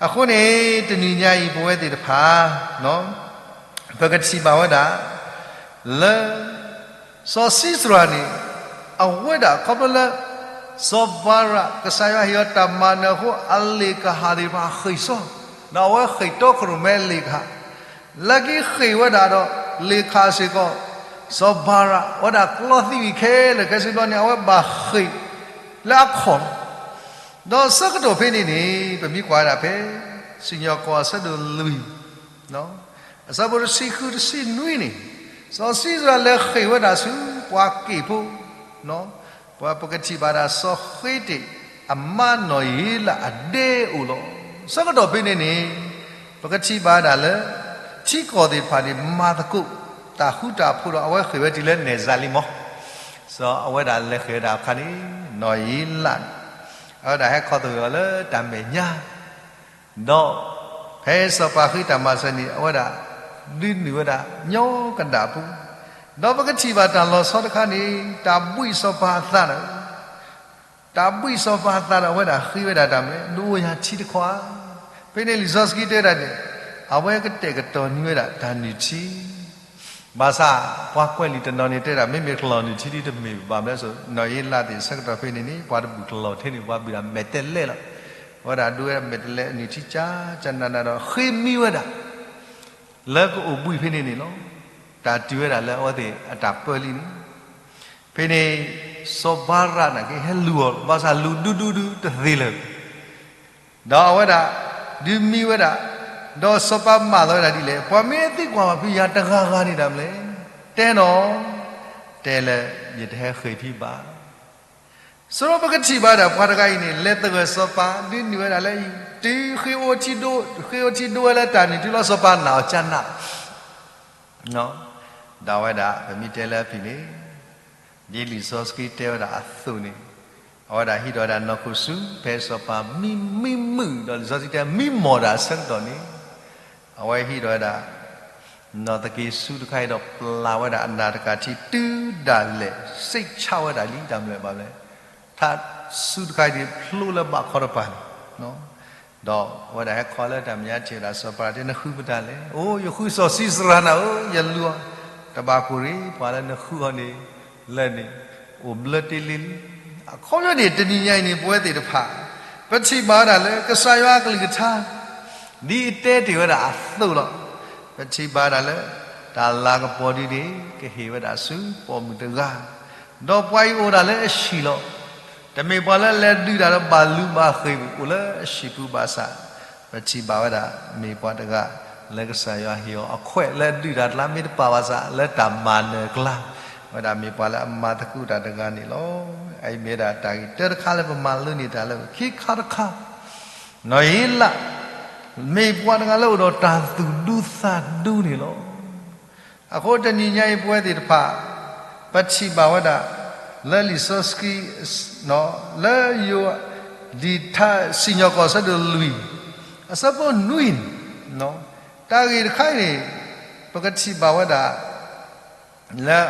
အဃိန့ၣ် တနံၤညါအံၤ ပဝဲသ့ၣ်တဖၣ် ပကထံၣ်ဘၣ်ဝဲဒၣ် လၢ စီၤၡံစရၤန့ၣ် အဝဲဒၣ်ခီဖျိလၢ စီၤဘၤရး ကစၢ်ယွၤဟ့ၣ်အီၤတၢ်မၤနၢၤအဃိ အလ့ၣ်ကဟၣ်သ့ၣ်တဖၣ်ဃ့ၢ်စီ, ဒီးအဝဲဃ့ၢ်တီခိၣ်ရိၣ်မဲလ့ၣ်ကဟၣ်, လၢခံဃ့ၢ်ဝဲဒၣ်ဒီး လ့ၣ်ကဟၣ်စ့ၢ်ကီး စီၤဘၤရး အဝဲဒၣ်ကျီသံဝံၤခဲလၢာ်ခဲဆ့ဘျီန့ၣ် အဝဲဘၣ်ဃ့ၢ်လၢအခီၣ်လီၤ. ဒီးဆၢကတီၢ်ဖဲန့ၣ်န့ၣ် ပမ့ၢ်ကွၢ်ဝဲဒၣ်ဖဲ စံၣ်ညီၣ်ကွီၢ်အဆၢဒိၣ်လွံၢ် အဆၢဖိတဆံဃုတဆံနွံန့ၣ်, စီၤၡံစရၤလဲၤဃ့ၢ်ဝဲဒၣ်ဆူပှၤက့ၣ်ဖိ, ပကထံၣ်ဘၣ်ဒၣ်စီၤဃ့တ့ၢ်အမါနီၢ်ယံၤလးအဒဲအိၣ်လီၤ. ဆၢကတီၢ်ဖဲန့ၣ်န့ၣ် ပကထံၣ်ဘၣ်ဒၣ်လၢ ထံကီၢ်သ့ၣ်တဖၣ်န့ၣ် မၤသကိး တၢ်ဃူတၢ်ဖိးဒီး အဝဲဃ့ၢ်ဝဲတုၤလၢနဲၣ်စၤလံမီၢ်, စီၤအဝဲဒၣ်လဲၤဃ့ၢ်ဝဲဒၣ်အခါန့ၣ် နီၢ်ယံၤလးန့ၣ် အဝဲဒၣ်ဟဲခီသဂၢၢ်အီၤလၢတၢ်မဲာ်ညါ ဒီး ဖဲစီၤပၤဃ့တၢ်မၤစၢၤန့ၣ် အဝဲဒၣ် ဒုးနုာ်ဝဲဒၣ် ညီကဒၣ်ပူၤ, ဒီးပကထံၣ်ဘၣ်တၢ်လီၤဆီတခါန့ၣ် တၢ်ဘှံးစီၤပၤအသးန့ၣ်, တၢ်ဘှံးစီၤပၤအသးဒီး အဝဲဒၣ်ဃ့ဝဲဒၣ်တၢ်မနုၤ ဒုးအိၣ်ယၤထံတခွး, ဖဲန့ၣ်လံာ်စီဆှံတဲဒၣ်န့ၣ် အဝဲကတဲာ်ကတီၤန့ၢ်ဝဲဒၣ်တၢ်နုၢ်ထံ ဘၣ်ဆၣ် ပှၤကွဲးလံာ်တနီၤန့ၣ်တဲဒၣ် မ့မ့ၢ်ကလီၢ်နုၢ်ထံဒ်တမ့ၢ်ဘၣ်မလဲၣ်, နီၢ်ယံၤလးသ့ၣ်ဆၢကတီၢ်ဖဲန့ၣ်န့ၣ် ပှၤတဘူၣ်ကလီၢ်ထဲန့ၣ် ပှၤဘုးဒၣ်မဲာ်တဲးလဲးလီၤ. အဝဲဒၣ်ဒုးဝဲဒၣ်မဲာ်တဲးလဲးအနုၢ်ထံကၢ်ကၢ်နးနးဒီး ဃ့မံဝဲဒၣ် လၢကအိၣ်ဘှံးဖဲန့ၣ်န့ၣ်လီၤ. တၢ်တုၤဝဲဒၣ်လၢအဝဲသ့ၣ်အတၢ်ပၢလံန့ၣ် ဖဲန့ၣ် စီၤဘၤရးန့ၣ်က့ ဟဲလူၤအီၤ ဘၣ်ဆၣ်လူၤဒူဒူဒူတသ့လၢၤ ဒီးအဝဲဒၣ် ဒုးမံဝဲဒၣ်, ဒီးစီၤပၤမၢလီၤဝဲဒၣ်ဒ်လဲၣ်, ပှၤမ့ၢ်သံကွၢ်ဘၣ်ဖုယၤတဂၤဂၤန့ၣ်ဒၣ်မလဲၣ်, တဲနီၤ, တဲလၢ ယတဟဲဃ့ၢ်ဖံဘၣ်. ဆိပကထံၣ်ဘၣ်ဒၣ်ပှၤတဂၤအံၤန့ၣ် လဲၤသဂၢၢ်စီၤပၤ ဒုးနုာ်ဝဲဒၣ်လၢအံၤ တုၤ ဃ့အိၣ်ထံဒိဝဲလၢတၢ်နုာ်တုၤလီၤ စီၤပၤနာ်အီၤကနၣ် ဒီးအဝဲဒၣ် ပမ့ၢ်တဲလၢအဖံန့ၣ် ဒ်လံာ်စီဆှံတဲဝဲဒၣ်အသိးန့ၣ်, အဝဲဒၣ်ဟံးထီၣ်ဝဲဒၣ်နီၢ်ခိၣ်ဆူ ဖဲစီၤပၤမံမံမုာ်ဒီး လံာ်စီဆှံတဲမံမီၢ်တၢ်အဆၢကတီၢ်န့ၣ်, အဝဲဟံးထီၣ်ဝဲဒၣ် နီၢ်သက့ၤဆူတခါအံၤဒီး ပျၢ်ဝဲဒၣ်အနၢ်တကးထံ တုၤဒၣ်လဲာ် စံးဆါဝဲဒၣ်လံ တၢ်မနုၤလဲၣ်ဘၣ်လဲၣ်, ထးဆူတခါအံၤန့ၣ် ဖျိလၢဘၣ်ခီတပၤန့ၣ် ဒီးအဝဲဒၣ်ဟဲခီလၢတၢ်မဲာ်ညါထံၣ်ဝဲဒၣ်စီၤပၤတဲ နဃုမတၤလဲၣ်, အိ ယဃုစီၤၡံစရၤနၤဧၢ, ယလူၤအီၤ, တဘၣ်ကိၢ်ရ့ၣ် ပှၤလၢနဃုအီၤန့ၣ် လၢန့ၣ် အိၣ်ဘျၢတ့ၢ်လံလံ. အခီပညီန့ၣ် တနံၤညါအံၤန့ၣ် ပဝဲသ့ၣ်တဖၣ် ပထံၣ်ဘၣ်ဝဲဒၣ်လၢ ကစၢ်ယွၤအကလုၢ်ကထါ ဒ်အတဲတ့ၢ်ဝဲဒၣ်အသိးလီၤ. ပထံၣ်ဘၣ်ဝဲဒၣ်လၢ တၢ်လၤကပီၤဒ်န့ၣ် ကဟ့ၣ်ဝဲဒၣ်ဆူပိာ်မုၣ်တဂၤ, ဒီးပှၤအံၤအိၣ်ဒၣ်လၢအဟံၣ်လီၤ. တမ့ၢ်ပှၤလၢလဲၤဒုးတၢ်ဒီးဘၣ်လူၤဘၣ်ဃ့ၢ် အိၣ်လၢအဟံၣ်ပူၤဘၣ်ဆၣ်, ပထံၣ်ဘၣ်ဝဲဒၣ် မ့ၢ်ပှၤတဂၤ လၢကစၢ်ယွၤဟ့ၣ်အီၤအခွဲးလၢဒုးတၢ်ကျါ မ့ၢ်တပာ်ဘၣ်ဆၣ် လၢတၢ်မၤနၢၤကျါ, ဝဲဒၣ်မ့ၢ်ပှၤလၢအမၤသကိးတၢ်တဂၤန့ၣ်လီၤ. အအံၤမ့ၢ်ဒၣ်တၢ်ဂ့ၢ်တၢတခါလၢပမၤလိန့ၢ်တၢ်လၢခံခါတခါ နီၢ်အ့လး မ့ၢ်ပှၤတဂၤလၢအိၣ်ဒီးတၢ်သူၣ်ဒူသးဒူန့ၣ်လီၤ. အဃိတနံၤညါအံၤပဝဲသ့ၣ်တဖၣ် ပထံၣ်ဘၣ်ဝဲဒၣ် လၢလံာ်စီဆှံ လၢယိၤ ဒ်ထါစံၣ်ညီၣ်ကွီၢ်အဆၢဒိၣ်လွံၢ် အဆၢဖိနွံန့ၣ်, တၢ်ဂ့ၢ်တခါအံၤန့ၣ် ပကထံၣ်ဘၣ်ဝဲဒၣ် လၢ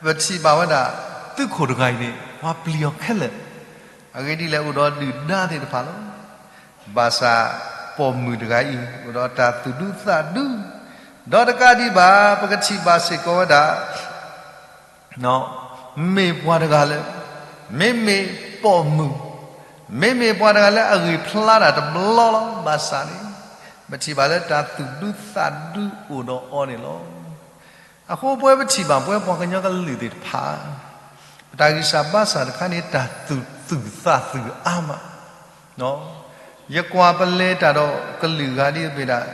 ပထံၣ်ဘၣ်ဝဲဒၣ် သုးခိၣ်တဂၤအံၤန့ၣ် ပှၤပျံၤအီၤခဲလၢာ်, အဂ့ၢ်ဒ်လဲၣ် အိၣ်ဒီးဒုၣ်ဒါသ့ၣ်တဖၣ်လီၤ. ဘၣ်ဆၣ်ပိာ်မုၣ်တဂၤအံၤ အိၣ်ဒီးတၢ်သူၣ်ဒူသးဒူ, ဒီးတကးဒံးဘၣ် ပကထံၣ်ဘၣ်စ့ၢ်ကီးဝဲဒၣ် မ့ၢ်ပှၤတဂၤလၢ မ့မ့ၢ်ပိာ်မုၣ်, မ့မ့ၢ်ပှၤတဂၤလၢအဂ့ၢ်ဖျါတၢ်တဘျီလီၤ. ဘၣ်ဆၣ်န့ၣ် ပထံၣ်ဘၣ်လၢတၢ်သူၣ်ဒူသးဒူအိၣ်ဒီးအီၤန့ၣ်လီၤ. အဃိပဝဲပထံၣ်ဘၣ်ပဝဲပှၤကညီကလုာ်သ့ၣ်တဖၣ် ပတၢ်ဂံၢ်စၢ်ဘါစၢ်တခါန့ၣ် တၢ်သူၣ်သူၣ်သးသူၣ်အါမး ယကွၢ်ပလဲၤတၢ်ဒီးကလုာ်ဂၤဒ်အမ့ၢ်ဒၣ်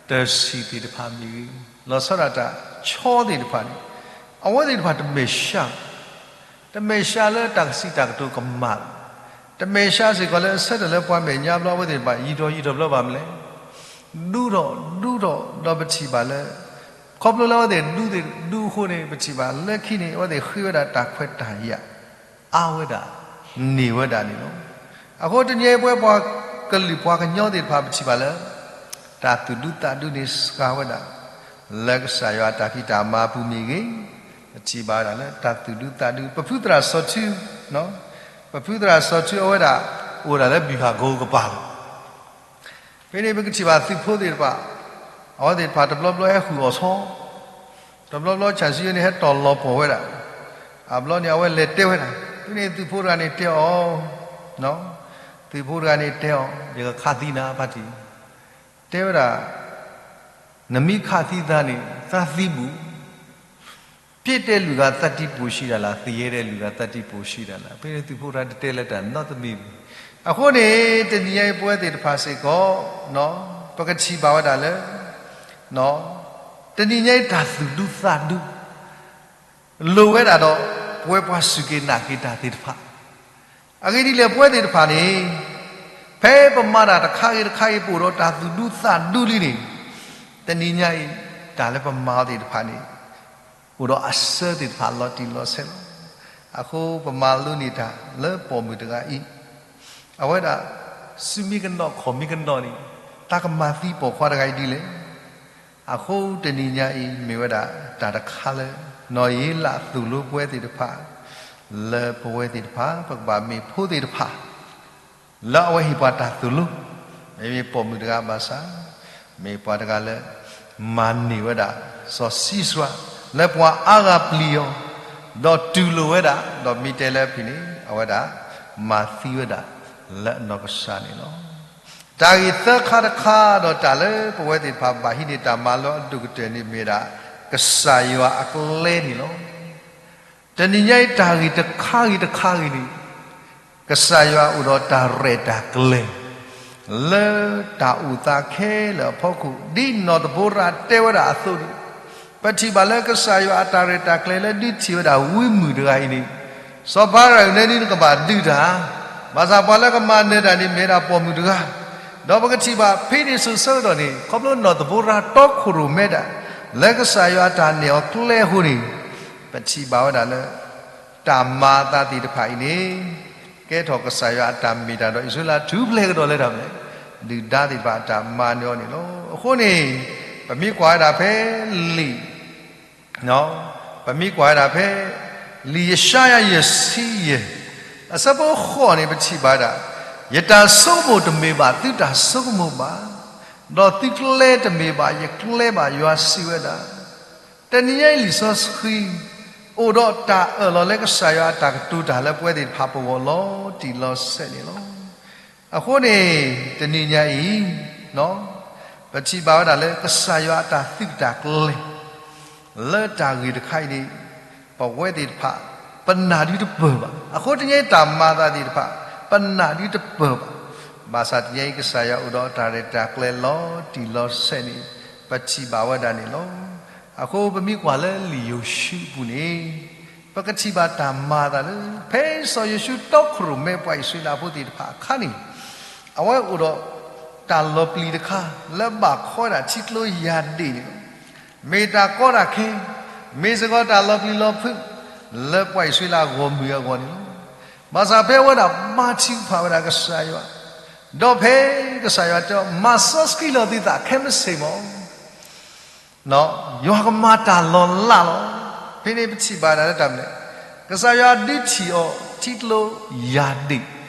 တၢ်စံၣ်သ့ၣ်တဖၣ်မ့ၢ်ဂ့ၤ, လီၤဆီဒၣ်တၢ်ဆီသ့ၣ်တဖၣ်န့ၣ် အဝဲသ့ၣ်တဖၣ်တမဲာ်ဆှး, တမဲာ်ဆှးလၢတၢ်ကစံးတၢ်ကတိၤကမၣ်, တမဲာ်ဆှးစ့ၢ်ကီးလၢအဆၢထၢၣ်လၢပှၤမဲာ်ညါဘျီအဝဲသ့ၣ်တဖၣ် ယံာ်ထီၣ်ယံာ်ထီၣ်ဘျီဘၣ်မလဲၣ်. ဒူထီၣ်ဒူထီၣ်ဒီးပထံၣ်ဘၣ်လၢ ခီဖျိလၢအဝဲသ့ၣ်ဒူသ့ၣ်ဒူအဃိန့ၣ် ပထံၣ်ဘၣ်လၢခံန့ၣ် အဝဲသ့ၣ်ဃ့ဝဲဒၣ်တၢ်ခွဲးတၢ်ယာ် အါဝဲဒၣ် န့ၢ်ဝဲဒၣ်န့ၣ်လီၤ. အဃိတနံၤအံၤပဝဲပှၤကလုာ်ပှၤကညီသ့ၣ်တဖၣ် ပထံၣ်ဘၣ်လၢ တၢ်သူၣ်ဒူသးဒူန့ၣ်စှၤဝဲဒၣ် လၢကစၢ်ယွၤအတၢ်ဖံးတၢ်မၤအပူၤမ့ၢ်ဂ့ၤ, ပထံၣ်ဘၣ်ဝဲဒၣ်လၢတၢ်သူၣ်ဒူသးဒူ ပဖုသရၣ်စီၤထူ, ပဖုသရၣ်စီၤထူအဝဲဒၣ် အိၣ်ဒၣ်လၢဘံၣ်ဖးကိကပၤလီၤ. ဖဲန့ၣ်ပကထံၣ်ဘၣ်သုးဖိသ့ၣ်တဖၣ်, အဝဲသ့ၣ်တဖၣ်တဘျီဘျီဟဲဃုာ်အီၤဆီ, တဘျီဘျီဆၣ်ဆူယဲန့ၣ် ဟဲတီၢ်လီၤပှီၢ်ဝဲဒၣ်, အဘျီန့ၣ် အဝဲလဲၤတဲဝဲဒၣ်, ဖဲန့ၣ်သုးဖိတဂၤန့ၣ်တဲအီၤ, သုးဖိတဂၤန့ၣ်တဲအီၤ, ယကခးသံနၤဖါတံၢ်, တဲဝဲဒၣ်, နမ့ၢ်ခးသံသးန့ၣ် သးသံဘူၣ် ပျ့တဲလုၢ်ဂၤသးတံၢ်ပိာ်ဆံးဒၣ်လၢ်, သံယဲတဲလုၢ်ဂၤသးတံၢ်ပိာ်ဆံးဒၣ်လၢ်, ဖဲန့ၣ်သုးဖိတဂၤတတဲလၢတၢ်နီတမံၤဘၣ်. အဃိန့ၣ် တနံၤညါအံၤပဝဲသ့ၣ်တဖၣ်စ့ၢ်ကီး ပကထံၣ်ဘၣ်ဝဲဒၣ်လၢ တနံၤညါအံၤတၢ်သူၣ်ဒူသးဒူ လိၣ်ဝဲဒၣ်ဒီး ပဝဲပှၤစူၢ်က့ၤနာ်က့ၤတၢ်သ့ၣ်တဖၣ်, အဂ့ၢ်ဒ်လဲၣ် ပဝဲသ့ၣ်တဖၣ်န့ၣ် ဖဲပမၤတၢ်တခါဂ့ၤတခါဂ့ၤ ပအိၣ်ဒီးတၢ်သူၣ်ဒူသးဒူလံန့ၣ်, တနံၤညါအံၤ တၢ်လၢပမၤအီၤသ့ၣ်တဖၣ်န့ၣ် အိၣ်ဒီးအဆၢသ့ၣ်တဖၣ်လီၤတံၢ်လီၤဆဲးလီၤ. အဃိပမၤလိန့ၢ်တၢ်လၢပိာ်မုၣ်တဂၤအံၤ, အဝဲဒၣ် စုမ့ၢ်ကနီၤခီၣ်မ့ၢ်ကနီၤန့ၣ် တၢ်ကမၤသံပိာ်ခွါတဂၤအံၤဒ်လဲၣ်. အဃိတနံၤညါအံၤ မ့ၢ်ဝဲဒၣ်တၢ်တခါလၢ နီၢ်အ့လးသိၣ်လိပဝဲသ့ၣ်တဖၣ် လၢပဝဲသ့ၣ်တဖၣ် ပကဘၣ်မ့ၢ်ဖိသ့ၣ်တဖၣ် လၢအဝဲဟ့ၣ်ပှၤတၢ်သိၣ်လိ, မ့မ့ၢ်ပိာ်မုၣ်တဂၤဘၣ်ဆၣ်, မ့ၢ်ပှၤတဂၤလၢ မၤန့ၢ်ဝဲဒၣ် စီၤၡံစရၤ လၢပှၤအါဂၤပျံၤအီၤ, ဒီးတူၢ်လိာ်ဝဲဒၣ်, ဒီးမ့ၢ်တဲလၢအဖံန့ၣ် အဝဲဒၣ် မၤသံဝဲဒၣ် လၢအနီၢ်ကစၢ်န့ၣ်လီၤ. တၢ်ဂ့ၢ်သၢခါတခါဒီးတၢ်လၢပဝဲသ့ၣ်တဖၣ်ဘၣ်ဟံးန့ၢ်တၢ်မၤလိအဒိၣ်ကတၢၢ်န့ၣ်မ့ၢ်ဒၣ် ကစၢ်ယွၤအကျဲန့ၣ်လီၤ. တနံၤညါအံၤတၢ်ဂ့ၢ်တခါဂ့ၤတခါဂ့ၤန့ၣ် ကစၢ်ယွၤအိၣ်ဒီးတၢ်ရဲၣ်တၢ်ကျဲၤ လၢတၢ်အိၣ်သးခဲလၢာ်အဖီခိၣ် ဒ်နီၢ်သဘိရၤတဲဝဲဒၣ်အသိးန့ၣ် ပထံၣ်ဘၣ်လၢကစၢ်ယွၤအတၢ်ရဲၣ်တၢ်ကျဲၤလၢဒုးထံၣ်ဝဲဒၣ်ဝံမုၣ်တဂၤအံၤန့ၣ် စီၤပၤရၤအုးနဲဒ်နကဘၣ်ဒုးတၢ်, ဘၣ်ဆၣ်ပှၤလၢကမၤနၢၤတၢ်န့ၣ်မ့ၢ်ဝဲဒၣ်ပိာ်မုၣ်တဂၤ, ဒီးပကထံၣ်ဘၣ်ဖဲန့ၣ်စိၤဆၢကတီၢ်န့ၣ် ခီဖျိနီၢ်သဘိရၤတီခိၣ်ရိၣ်မဲဒၣ် လၢကစၢ်ယွၤအတၢ်နဲၣ်အီၤကျဲအဃိန့ၣ် ပထံၣ်ဘၣ်ဝဲဒၣ်လၢ တၢ်မၤအသးသ့ၣ်တဖၣ်အံၤန့ၣ် ကဲထီၣ်ကစၢ်ယွၤအတၢ်မ့ၢ်တၢ်ဒီးအံၣ်စရ့လးထူဖျဲးကဒီးလၢတၢ်မနုၤလဲၣ်, ဒုၣ်ဒါသ့ၣ်တဖၣ်အတၢ်မၤနၢၤအီၤန့ၣ်လီၤ. အဃိန့ၣ် ပမ့ၢ်ကွၢ်ဝဲဒၣ်ဖဲလံာ် ပမ့ၢ်ကွၢ်ဝဲဒၣ်ဖဲ လံာ်ယၡါယၤယဲၢ်ဆံယဲၢ် အဆၢဖိဃိးန့ၣ် ပထံၣ်ဘၣ်ဝဲဒၣ်, ယတၢ်ဆိကမိၣ်တမ့ၢ်ဘၣ်သုတၢ်ဆိကမိၣ်ဘၣ်, ဒီးသုကျဲတမ့ၢ်ဘၣ်ယကျဲဘၣ် ယွၤစံးဝဲဒၣ် တနံၤညါအံၤလံာ်စီဆှံ အိၣ်ဒီးတၢ်အၢၣ်လီၤလၢကစၢ်ယွၤအတၢ်ကတိၤတၢ်လၢပဝဲသ့ၣ်တဖၣ်ပဂီၢ်လီၤတံၢ်လီၤဆဲးန့ၣ်လီၤ. အဃိန့ၣ် တနံၤညါအံၤ ပထံၣ်ဘၣ်ဝဲဒၣ်လၢကစၢ်ယွၤအတၢ်သုးတၢ်ကျဲၤ လၢတၢ်ဂ့ၢ်တခါအံၤန့ၣ် ပဝဲသ့ၣ်တဖၣ် ပနာ်ဒုတပၢၢ်ဘၣ်. အဃိတနံၤညါအံၤတၢ်မၤအသးသ့ၣ်တဖၣ် ပနာ်ဒုတပၢၢ်ဘၣ်. ဘၣ်ဆၣ်တနံၤညါအံၤကစၢ်ယွၤအိၣ်ဒီးတၢ်ရဲၣ်တၢ်ကျဲၤလီၤတံၢ်လီၤဆဲးန့ၣ် ပထံၣ်ဘၣ်ဝဲဒၣ်န့ၣ်လီၤ. အဃိပမ့ၢ်ကွၢ်လၢလံာ်ယိၤၡူအပူၤန့ၣ် ပကထံၣ်ဘၣ်တၢ်မၤအသးလၢ ဖဲစီၤယိၤၡူတီခိၣ်ရိၣ်မဲပှၤအံၣ်စရ့လးဖိသ့ၣ်တဖၣ်အခါန့ၣ် အဝဲအိၣ်ဒီး တၢ်လီၤပျံၤတခါ လၢဘၣ်ခီဝဲဒၣ်ထံကျိယၤဒ့ၣ်န့ၣ်လီၤ. မ့ၢ်တၢ်ကီတၢ်ခဲ မ့ၢ်စ့ၢ်ကီးတၢ်လီၤပျံၤလီၤဖုး လၢပှၤအံၣ်စရ့လးဂီၢ်မုၢ်အဂီၢ်န့ၣ်လီၤ. ဘၣ်ဆၣ်ဖဲအဝဲဒၣ်ဘါထုကဖၣ်ဝဲဒၣ်ကစၢ်ယွၤ ဒီးဖဲကစၢ်ယွၤတဲအီၤ မၤစီဆှံလီၤသုသးခဲမုၢ်ဆ့ၣ်မီၤ ယွၤကမၤတၢ်လီၤလးလီၤ. ဖဲန့ၣ်ပထံၣ်ဘၣ်ဒၣ်လၢတၢ်မနုၤလဲၣ်, ကစၢ်ယွၤဒုးထံၣ်အီၤထံကျိယၤဒ့ၣ်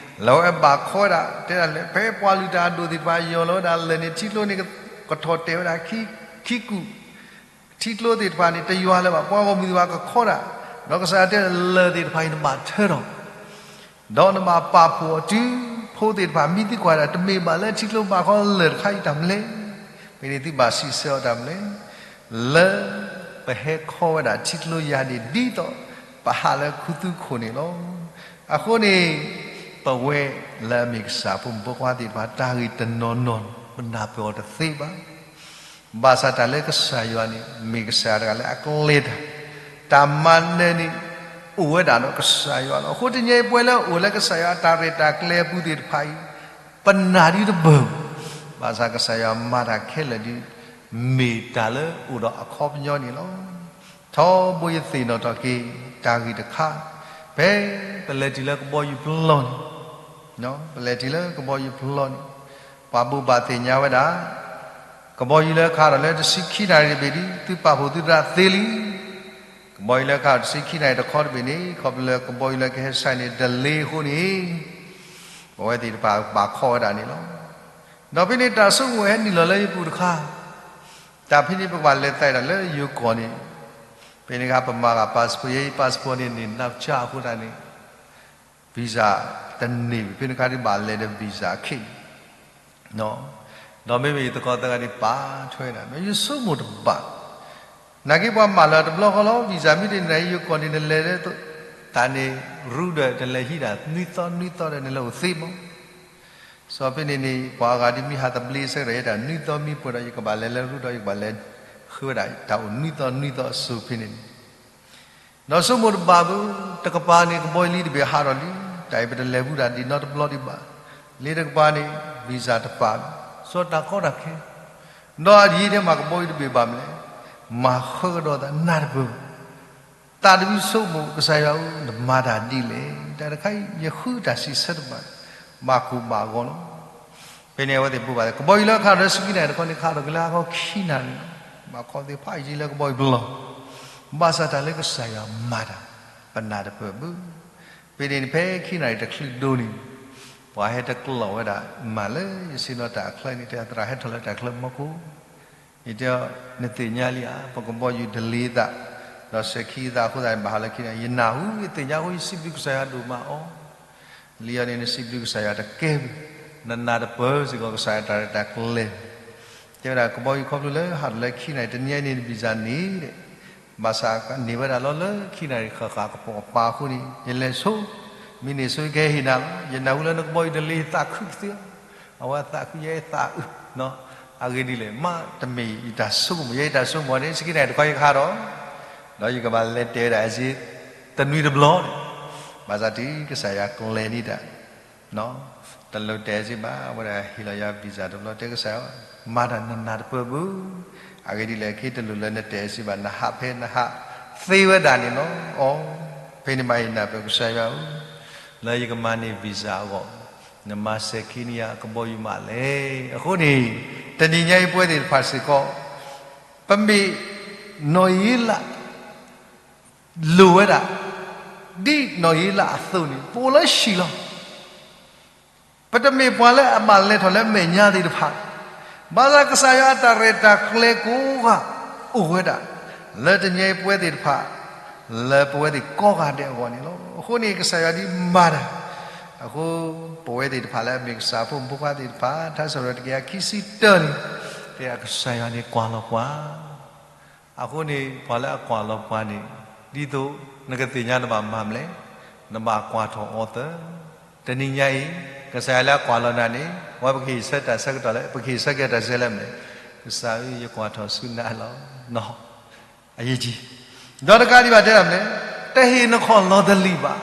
လၢအဝဲဘၣ်ခီဝဲဒၣ် တဲဒၣ်လဲၣ် ဖဲပှၤလုၢ်တၢ်အဒိၣ်သ့ၣ်တဖၣ်ယီၢ်လီၤဝဲဒၣ်လၢာ်န့ၣ် ထံကျိန့ၣ် ကထီၣ်တဲာ်ဝဲဒၣ် ခံကူၣ် ထံကျိသ့ၣ်တဖၣ်န့ၣ် တယွၤလၢၤဘၣ် ပှၤဂီၢ်မုၢ်သ့ၣ်တဖၣ်ကခီဒၣ်, ဒီးကစၢ်ယွၤတဲလၢာ်သ့ၣ်တဖၣ်အံၤနဘၣ်ထၢထီၣ် ဒီးနဘၣ်ပာ်ဖှိၣ်အီၤတုၤ ဖိသ့ၣ်တဖၣ် မ့ၢ်သုကွၢ်ဒၣ် တမ့ၢ်ဘၣ်လၢထံကျိဘၣ်ခီလၢာ်တခါအံၤတၢ်မနုၤလဲၣ်. ဖဲန့ၣ်သုဘၣ်စံးဆၢအီၤတၢ်မနုၤလဲၣ်, လၢပဟဲခီဝဲဒၣ်ထံကျိယၤဒ့ၣ် ဒ်သိးပဟးလၢခူသူၣ်ခိၣ်န့ၣ်လီၤ. အဃိန့ၣ် ပဝဲလၢအမ့ၢ်ကစၢ်ဖိမုၣ်ဖိခွါသ့ၣ်တဖၣ် တၢ်ဂ့ၢ်တနီၤနီၤန့ၣ် ပနၢ်ပၢၢ်အီၤတသ့ဘၣ်. ဘၣ်ဆၣ်တၢ်လၢကစၢ်ယွၤန့ၣ် မ့ၢ်ကစၢ်ယွၤတဂၤလၢအကျဲၤတၢ်, တၢ်မၤနၢၤန့ၣ် အိၣ်ဝဲဒၣ်ဒီးကစၢ်ယွၤလီၤ. အဃိတနံၤညါအံၤ ပဝဲလၢအိၣ်လၢကစၢ်ယွၤအတၢ်ရဲၣ်တၢ်ကျဲၤအပူၤသ့ၣ်တဖၣ်အံၤ ပနာ်ဒုတပၢၢ်, ဘၣ်ဆၣ်ကစၢ်ယွၤမၤတၢ်ခဲလၢာ်ဒုး မ့ၢ်တၢ်လၢအိၣ်ဒီးအခီပညီန့ၣ်လီၤ. ထီဘိယသ့ၣ်နီၣ်ထီၣ်က့ၤ တၢ်ဂ့ၢ်တခါ, ဖဲပလဲၤတုၤလၢကဘီယူၤပျီန့ၣ် ပလဲၤတုၤလၢကဘီယူၤပျီန့ၣ် ပှၤဘိးဘၣ်သ့ၣ်ညါဝဲဒၣ် ကဘီယူၤလၢခးထီၣ်လၢတဆံခံနၣ်ရံၣ်တဘ့ၣ်ဒုး သုပာ်ဖှိၣ်သုသရၣ်သ့လံ. ကဘီယူၤလၢခးထီၣ်တဆံခံနၣ်ရံၣ်တခီတဘ့ၣ်န့ၣ် ခီဖျိလၢကဘီယူၤလၢကဟဲဆှဲးန့ၣ် delay အဃိန့ၣ် ပဝဲသ့ၣ်တဖၣ်ဘၣ်ခီဝဲဒၣ်န့ၣ်လီၤ. ဒီးဖဲန့ၣ်တၢ်ဆိကမိၣ်ဟဲနုာ်လီၤလၢယပူၤတခါ, တၢ်ဖဲန့ၣ်ပကဘၣ်လဲၤသးဒၣ်လၢယိၤကီၢ်န့ၣ် ဖဲန့ၣ်အခါပမၤဂ့ၤ passport ယဲအံၤ passport န့ၣ်န့ၣ် နောက်ကျအဃိသတးန့ၣ် visa တန့ၢ်ဘၣ် ဖဲန့ၣ်အခါဒ်ဘၣ်လဲၤဒီး visa အခ့ ဒီးမ့မ့ၢ်ယသကိးသၢဂၤန့ၣ် ပာ်ထွဲဒၣ် ယဆိကမိၣ်တဘၣ်, နာ်က့ပှၤမၤလၢတဘျီဃီလီၤ visa မ့ၢ်တန့ၢ် ယိၤကီၢ်န့ၣ် နလဲၤလၢတၢ်န့ၣ် ရူဒီး နလဲၤဟံးဒၣ်နွံသီနွံသီဒီး နလဲၤအိၣ်သ့မး. စီၤဖဲန့ၣ်န့ၣ် ပှၤအဂၤဒ်မ့ၢ်ဟးသဘျ့ဆၢကတီၢ် ယဲဒၣ်နွံသီမ့ၢ်ပှဲၤဒီး ယကဘၣ်လဲၤလၢရူဒီး ယကဘၣ်လဲၤဃုဝဲဒၣ်တၢ်အိၣ်နွံသီနွံသီအစိၤဖဲန့ၣ်န့ၣ် ဒီးဆိကမိၣ်တဘၣ်ဘၣ်, တကပၤန့ၣ် ကဘီယူၤလံတဘ့ၣ်ဟးထီၣ်လံ, တၢ်အံၤပတလဲၤဘူးဒၣ်ဒံးနီတဘျီဒံးဘၣ်, လံတကပၤန့ၣ် visa တပာ်ဘၣ်, စီၤတၢ်ကီတၢ်ခဲ, ဒီးအဒ်အံၤထဲမးကဘီယူၤတဘ့ၣ်ဘၣ်မနုၤလဲၣ်, မၤဃၢကဒီးသးနၢ်တပၢၢ်ဘၣ် သးတမံၤဆိကမိၣ် ကစၢ်ယွၤဧၢ နမၤတၢ်ဒ်လဲၣ်, တၢ်တခါအံၤ ယဃုတၢ်စံးဆၢတဘၣ်, ဘၣ်ကိၢ်ဘၣ်ဂီၤလီၤ. ဖဲန့ၣ်အဝဲသ့ၣ်ဘိးဘၣ်သ့ၣ် ကဘီယူၤလၢခးထီၣ်လၢဆံခံနၣ်ရံၣ်တခီန့ၣ် ခးထီၣ်က့ၤလၢအဂီၢ်ခံနၣ်ရံၣ်လီၤ. ဘၣ်ခီသ့ၣ်ဖးယံၤလၢကဘီယူၤပျီ, ဘၣ်ဆၣ်တၢ်လၢကစၢ်ယွၤမၤတၢ် ပနၢ်တပၢၢ်ဘၣ်. ဖဲန့ၣ်ဖဲခံနၣ်ရံၣ်တချုးဒိၣ်န့ၣ် ပှၤဟဲတကျိးဝဲဒၣ် မၤလၢယဆ့ၣ်နီၤတၢ်အချၢန့ၣ် တဲသရၣ်ဟဲထီၣ်လၢတၢ်ချၢမီၢ်ခိၣ် ယတဲအီၤ နသ့ၣ်ညါလံဧါ ပကဘီယူၤ delay သး ဒီးစဲၤခံသးအဃိသတးန့ၣ် ဘၣ်ဟးလၢခံနၣ်ရံၣ်, ယနၢ်ဟူ ယသ့ၣ်ညါအဃိ ယစံးဘျုးကစၢ်ယွၤဒိၣ်မးအီၤ. လံအီၤန့ၣ် နစံးဘျုးကစၢ်ယွၤတကဲဘၣ်, နနၢ်တပၢၢ်စ့ၢ်ကီးကစၢ်ယွၤတၢ်ရဲၣ်တၢ်ကျဲၤ, တဲဝဲဒၣ် ကဘီယူၤခီဖျိလၢဟးထီၣ်လၢခံနၣ်ရံၣ် တနံၤညါအံၤန့ၣ် န visa န့ၣ် တဲ ဘၣ်ဆၣ်န့ၢ်ဝဲဒၣ်လီၤလၢခံနၣ်ရံၣ်ဃၣ်ဃၣ်ကပိာ်ကပၤအဃိန့ၣ် ယလဲၤဆိ, မ့ၢ်န့ၢ်ဆိကဟ့ၣ်နၤလီၤ. ယနၢ်ဟူလၢနကဘီယူၤတလ့ၤ ယသးခုကသ့လီၤ. အဝဲသးခုယဲသးအုး, အဂ့ၢ်ဒ်လဲၣ်, မ့တမ့ၢ်ယတၢ်ဆိကမိၣ်, ယဲယတၢ်ဆိကမိၣ်န့ၣ် ဆံခံနၣ်ရံၣ်တခီယကဟးထီၣ်, ဒီးယကဘၣ်လဲၤတဲာ်ဝဲဒၣ် exam တနွံတဘျီန့ၣ်, ဘၣ်ဆၣ်တုၤကစၢ်ယွၤကျဲၤန့ၢ်တၢ် တလိၣ်တဲာ်စ့ၢ်ဘၣ်, အဝဲဒၣ်ဟ့ၣ်လီၤယၤ visa တဘျီ, တဲကစၢ်ယွၤ, မၤတၢ်နနၢ်တပၢၢ်ဘၣ်, အဂ့ၢ်ဒ်လဲၣ်, ခဲတလိၣ်လၢနတဲာ်စ့ၢ်ဘၣ်, နဟးဖဲနဟးသ့ဝဲဒၣ်န့ၣ်လီၤ. အီ, ဖဲန့ၣ်ဘၣ်ယနၢ်ပၢၢ် ကစၢ်ယွၤဧၢ, လၢယကမၤန့ၢ် visa အဂီၢ်, နမၤစဲၤခံနံယၤကဘီယူၤမးလဲၣ်. အဃိန့ၣ် တနံၤညါအံၤပဝဲသ့ၣ်တဖၣ်စ့ၢ်ကီး ပမ့ၢ်နီၢ်အံၤလး လိၣ်ဝဲဒၣ် ဒ်နီၢ်အံၤလးအသိးန့ၣ် ပအိၣ်လၢဟံၣ်လီၤ. ပတမ့ၢ်ပှၤလၢအဘၣ်လဲၤထီၣ်လၢမဲာ်ညါသ့ၣ်တဖၣ်, ဘၣ်ဆၣ်ကစၢ်ယွၤအတၢ်ရဲၣ်တၢ်ကျဲၤကိးဂၤအိၣ်ဝဲဒၣ် လၢတနံၤအံၤပဝဲသ့ၣ်တဖၣ် လၢပဝဲသ့ၣ်ကိးဂၤဒဲးအဂီၢ်န့ၣ်လီၤ. အဃိန့ၣ် ကစၢ်ယွၤဒ်မၤတၢ်, အဃိ ပဝဲသ့ၣ်တဖၣ်လၢအမ့ၢ်ကစၢ်ဖိမုၣ်ဖိခွါသ့ၣ်တဖၣ် ထါစံးပတြၢၤတကယၤခံဆံတၢန့ၣ်, တဲဒၣ်ကစၢ်ယွၤန့ၣ်ကွၢ်လီၤပှၤ အဃိန့ၣ် ပှၤလၢအကွၢ်လီၤပှၤန့ၣ် ဒ်သိးနကသ့ၣ်ညါနဘၣ်မၤမလဲၣ်, နဘၣ်ကွၢ်ထီၣ်အီၤသၢ. တနံၤညါအံၤ ကစၢ်ယွၤလၢအကွၢ်လီၤနၤန့ၣ် ဝဲပကဟ့ၣ်ဆၢတၢ်ဆၢကတီၢ်လၢ ပကဟ့ၣ်ဆၢက့ၤတၢ်ဆၢလၢမနုၤလဲၣ်, ကစၢ်ဧၢ ယကွၢ်ထီၣ်ဆူနၤလီၤ. အယံာ်ကံ, ဒီးတကးဒံးဘၣ်တဲဒၣ်မနုၤလဲၣ်, တဟ့ၣ်နခီၣ်လီၤတလံာ်ဘၣ်.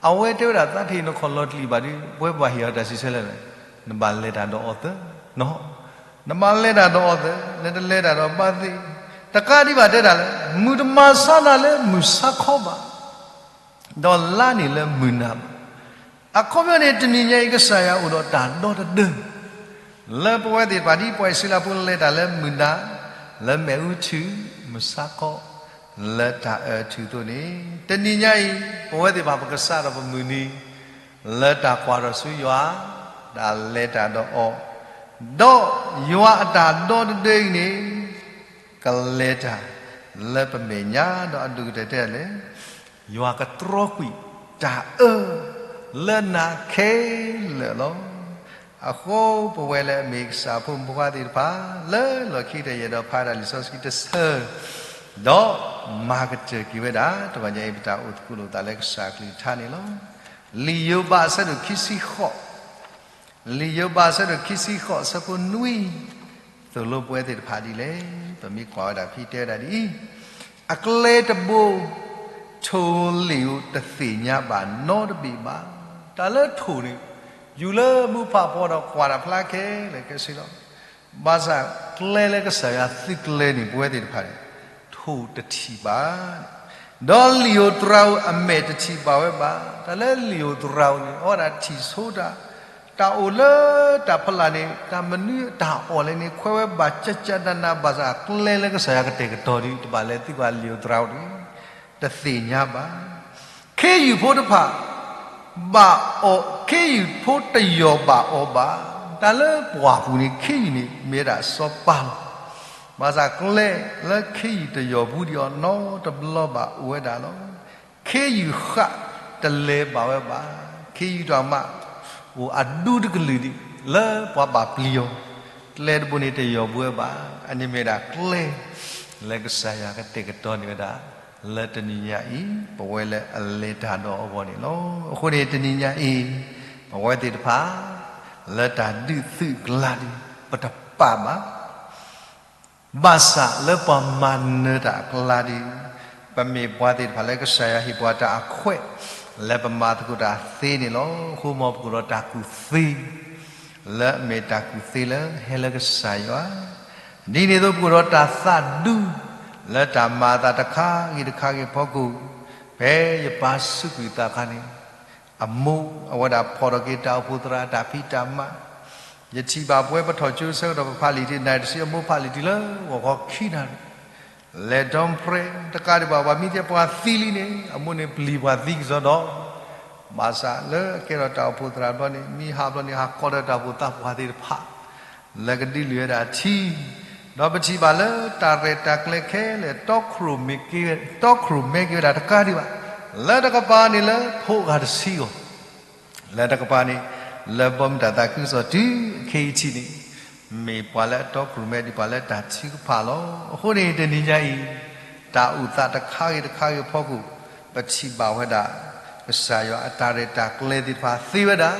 အဝဲတဲဝဲဒၣ် သးတဟ့ၣ်နခီၣ်လီၤတလံာ်ဘၣ်ဒီး ပဝဲဘၣ်ဟ့ၣ်အီၤတၢ်စံးဆၢလၢမနုၤလဲၣ်, နဘၣ်လဲၤတၢ်ဒီးအီၤသၢ, နဘၣ်လဲၤတၢ်ဒီးအီၤသၢ, နတလဲၤတၢ်ဒီးဘၣ်သ့ၣ်, တကးဒံးဘၣ်တဲဒၣ်လၢ မုၢ်တမၤဆါနၤလၢမုၢ်ဆါခီဘၣ် ဒီးလါန့ၣ်လၢမုၢ်နၤဘၣ်. အခီပညီန့ၣ် တနံၤညါအံၤ ကစၢ်ယွၤအိၣ်ဒီးတၢ်ဒီတဒၢ လၢပဝဲသ့ၣ်တဖၣ် ဒ်ပှၤအံၣ်စရ့လးဖိလဲၤတၢ်လၢမုၢ်နၤ, လၢမ့ၣ်အူထုး, မုၢ်ဆါခီ, လၢတၢ်အၢထုးအသိးန့ၣ်, တနံၤညါအံၤ ပဝဲသ့ၣ်တဖၣ် ပကစးထီၣ်ပမုၢ်နံၤ လၢတၢ်ကွၢ်ထီၣ်ဆူယွၤ, တၢ်လဲၤတၢ်ဒီးအီၤ, ဒီးယွၤအတၢ်ဒီတဒၢအံၤန့ၣ် ကလဲၤတၢ်လၢပမဲာ်ညါ ဒီးအဒိၣ်ကတၢၢ်တဲလဲၣ်, ယွၤကတြီကွံာ်တၢ်အၢလၢနၤခဲလၢာ်လီၤ. အဃိပဝဲလၢအမ့ၢ်ကစၢ်ဖိမုၣ်ဖိခွါသ့ၣ်တဖၣ် လၢလီၢ်ခံကတၢၢ် ယအဲၣ်ဒိးဖးဒၣ်လံာ်စီဆှံတဆၢ, ဒီးမၤကတၢၢ်က့ၤဝဲဒၣ် တဂီၤညါအံၤ ပတၢ်အိၣ်သကိးလိာ်သးလၢကစၢ်အကလုၢ်ကထါန့ၣ်လီၤ. လံာ်ယိၤဘးအဆၢဒိၣ်ခံဆံဃိး လံာ်ယိၤဘးအဆၢဒိၣ်ခံဆံဃိး အဆၢဖိနွံ, သိၣ်လိပဝဲသ့ၣ်တဖၣ်ဒ်လဲၣ်, ပမ့ၢ်ကွၢ်ဝဲဒၣ်ဖဲတဲဝဲဒၣ်ဒ်အံၤ, အကျဲတဘိ ထိၣ်လ့ၣ်ဧိၤတသ့ၣ်ညါဘၣ်နီတဘ့ၣ်ဘၣ်. တၢ်လၢထိၣ်န့ၣ် ယူၤလၢမူဖးဖီဒီးကွၢ်တၢ်ဖျါခဲလၢာ်ခဲဆ့လီၤ. ဘၣ်ဆၣ်ကျဲလၢကစၢ်ယွၤသုးကျဲၤန့ၣ် ပဝဲသ့ၣ်တဖၣ်န့ၣ် ထိၣ်တထံၣ်ဘၣ် ဒီးလံာ်ဧိၤသရၣ်ဧိၤအမဲာ်တထံၣ်ဘၣ်ဝဲဘၣ်. တၢ်လၢလံာ်ဧိၤသရၣ်ဧိၤန့ၣ် အဝဲဒၣ်ထံၣ်ဆိတၢ်, တၢ်အိၣ်လၢတၢ်ဖီလာ်န့ၣ် တၢ်မနုၤတၢ်အီၣ်လဲၣ်န့ၣ် ခွဲးဝဲဘၣ်ကကနးနး ဘၣ်ဆၣ်ကျဲလၢကစၢ်ယွၤကတဲာ်ကတီၤဒီး တဘၣ်လဲၤသံကွၢ်လံာ်ဧိၤသရၣ်ဧိၤန့ၣ် တသ့ၣ်ညါဘၣ်. ခ့ယုၢ်ဖိတဖၣ် ဘၣ်အီၣ်, ခ့ယုၢ်ဖိတယီၢ်ဘၣ်အီၣ်ဘၣ်. တၢ်လၢပှၢ်ပူၤန့ၣ် ခ့ယုၢ်န့ၣ် မ့ၢ်ဝဲဒၣ်စီၤပၤလီၤ. ဘၣ်ဆၣ်ကျဲလၢခ့ယုၢ်တယီၢ်ဘူးဒံးအီၤနီတဘျီဘၣ်အိၣ်ဝဲဒၣ်လီၤ. ခ့ယုၢ်ဃၣ်တလဲၤဘၣ်ဝဲဘၣ်. ခ့ယုၢ်တၢ်မး အိၣ်အဒူတကလုာ်ဒံး လၢပှၤဘၣ်ပျံၤအီၤ, ကျဲတဘိန့ၣ်တယီၢ်ဘူးဝဲဘၣ်. အန့ၣ်မ့ၢ်ဝဲဒၣ်ကျဲ လၢကစၢ်ယွၤကတဲာ်ကတီၤန့ၢ်ဝဲဒၣ် လၢတနံၤညါအံၤ ပဝဲလၢအလဲၤတၢ်ဒီးအီၤအဂီၢ်န့ၣ်လီၤ. အဃိန့ၣ်တနံၤညါအံၤ ပဝဲသ့ၣ်တဖၣ် လၢတၢ်ဒုးသုးအကျါဒံး ပတပာ်ဘၣ် ဘၣ်ဆၣ်လၢပှၤမၤနၢၤတၢ်အကျါဒံး ပမ့ၢ်ပှၤသ့ၣ်တဖၣ်လၢကစၢ်ယွၤဟ့ၣ်ပှၤတၢ်အခွဲး လၢပမၤသကိးတၢ်သ့န့ၣ်လီၤ. အဃိမ်ပကအိၣ်ဒီးတၢ်ကူၣ်သ့ လၢအမ့ၢ်တၢ်ကူၣ်သ့လၢဟဲလၢကစၢ်ယွၤ, ဒ်န့ၣ်အသိးပကအိၣ်ဒီးတၢ်သးဒူ လၢတၢ်မၤအသးတခါဂ့ၤတခါဂ့ၤအဖီခိၣ်, ဖဲယပၢ်စူးကွံာ်သးအခါန့ၣ် အမိၢ်အဝဲဒၣ်ဖီၣ်ထီၣ်က့ၤတၢ်အိၣ်ဖှိၣ်သရၣ်အတၢ်ဖံးတၢ်မၤ, ယထံၣ်ဘၣ်ပဝဲပထီၣ်ကၠိဆၢကတီၢ်ပဖးလံာ်တံၢ်နၣ်ရံၣ်တဆံ အမိၢ်ဖးလံာ်တံၢ်လၢဂီၤခီခံနၣ်ရံၣ်, လဲၤဒီပြဲ တကးဒံးဘၣ် ပှၤမ့ၢ်တဲပှၤသံလံန့ၣ် အမိၢ်န့ၣ်ပျံၤပှၤသံကစီဒီး, ဘၣ်ဆၣ်လၢအကဲထီၣ်တၢ်အိၣ်ဖှိၣ်သရၣ်ဘျီန့ၣ် မ့ၢ်ဟးဘျီန့ၣ် ဟးကိးဒီးတၢ်အိၣ်ဖှိၣ်သးပှၢ်သ့ၣ်တဖၣ် လၢကဒုးလုၢ်ဝဲဒၣ်ထံ, ဒီးပထံၣ်ဘၣ်လၢတၢ်ရဲၣ်တၢ်ကျဲၤခဲလၢာ် တီခိၣ်ရိၣ်မဲက့ၤဝဲ, တီခိၣ်ရိၣ်မဲက့ၤဝဲဒၣ်တကးဒံးဘၣ်, လၢတကပၤန့ၣ်လၢဖိဂၤတဆံဂီၢ်, လၢတကပၤန့ၣ် လၢဘီမုၢ်တၢ်သးခုကစီၣ်တုၤခဲအံၤထံးန့ၣ်, မ့ၢ်ပှၤလၢအတီခိၣ်ရိၣ်မဲဒံးပှၤလၢတၢ်ထုကဖၣ်လီၤ. အဃိန့ၣ်တနံၤညါအံၤ တၢ်အိၣ်သးတခါဂ့ၤတခါဂ့ၤအဖီခိၣ်, ပထံၣ်ဘၣ်ဝဲဒၣ် ကစၢ်ယွၤအတၢ်ရဲၣ်တၢ်ကျဲၤသ့ၣ်တဖၣ်သ့ဝဲဒၣ်,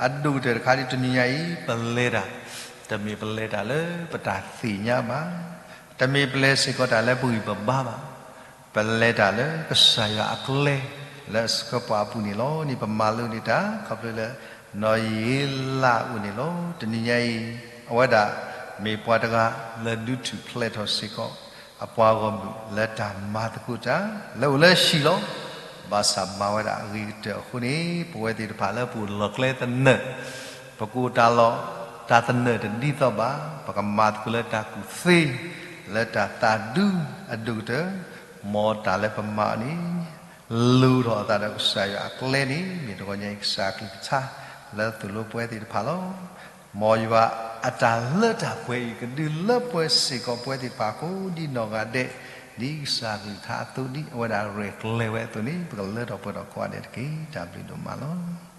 အဒိၣ်ကတၢၢ်တခါဒ်တနံၤညါအံၤ ပလဲၤတၢ်, တမ့ၢ်ပလဲၤတၢ်လၢပတၢ်သ့ၣ်ညါဘၣ်, တမ့ၢ်ပလဲၤစ့ၢ်ကီးတၢ်လၢပဂံၢ်ပဘါဘၣ်, ပလဲၤတၢ်လၢကစၢ်ယွၤအကျဲ လၢအဆှၢပှၤအပူၤန့ၣ်လီၤ. န့ၣ်ပမၤလိန့ၢ်တၢ် ခီဖျိလၢ နီၢ်ယ့လးအအိၣ်န့ၣ်လီၤ. တနံၤညါအံၤ အဝဲဒၣ်မ့ၢ်ပှၤတဂၤလၢဒုးထူၣ်ဖျဲးထီၣ်စ့ၢ်ကီး အပှၤဂီၢ်မုၢ်လၢတၢ်မၤသကိးတၢ် လၢအိၣ်လၢဟံၣ်လီၤ. ဘၣ်ဆၣ်မၤဝဲဒၣ်အဂ့ၤကတၢၢ်အဃိန့ၣ် ပဝဲသ့ၣ်တဖၣ်လၢပအိၣ်လီၢ်ကျဲသနၢၣ် ပကအိၣ်တၢ်လီၢ် တၢ်သနၢၣ်တဒ်သိးဘၣ်, ပကမၤသကိးလၢတၢ်ကူၣ်သ့ လၢတၢ်သးဒူအဒိၣ်ကတၢၢ်, မ်တၢ်လၢပမၤအီၤန့ၣ် လိၣ်ထီၣ်အသးဒီးကစၢ်ယွၤအကျဲန့ၣ် မ့ၢ်တဂီၤညါအံၤကစၢ်အကလုၢ်ကထါ လၢသိၣ်လိပဝဲသ့ၣ်တဖၣ်လီၤ. မ်ယွၤအတၢ်လၢတၢ်ပှဲၤအံၤ ကဒုးလၢပှဲၤစ့ၢ်ကီးပဝဲသ့ၣ်တဖၣ်အဃိ ဒ်နီၢ်ဂၤဒဲး ဒ်ကစၢ်အကလုၢ်ကထါအသိး ဒ်အဝဲဒၣ်ရဲၣ်ကျဲၤဝဲအသိးန့ၣ် ပကလၢထီၣ်ပှဲၤထီၣ်ကိးဂၤဒဲးတက့ၢ်. တၢ်ဘျုးဒိၣ်မးလီၤ.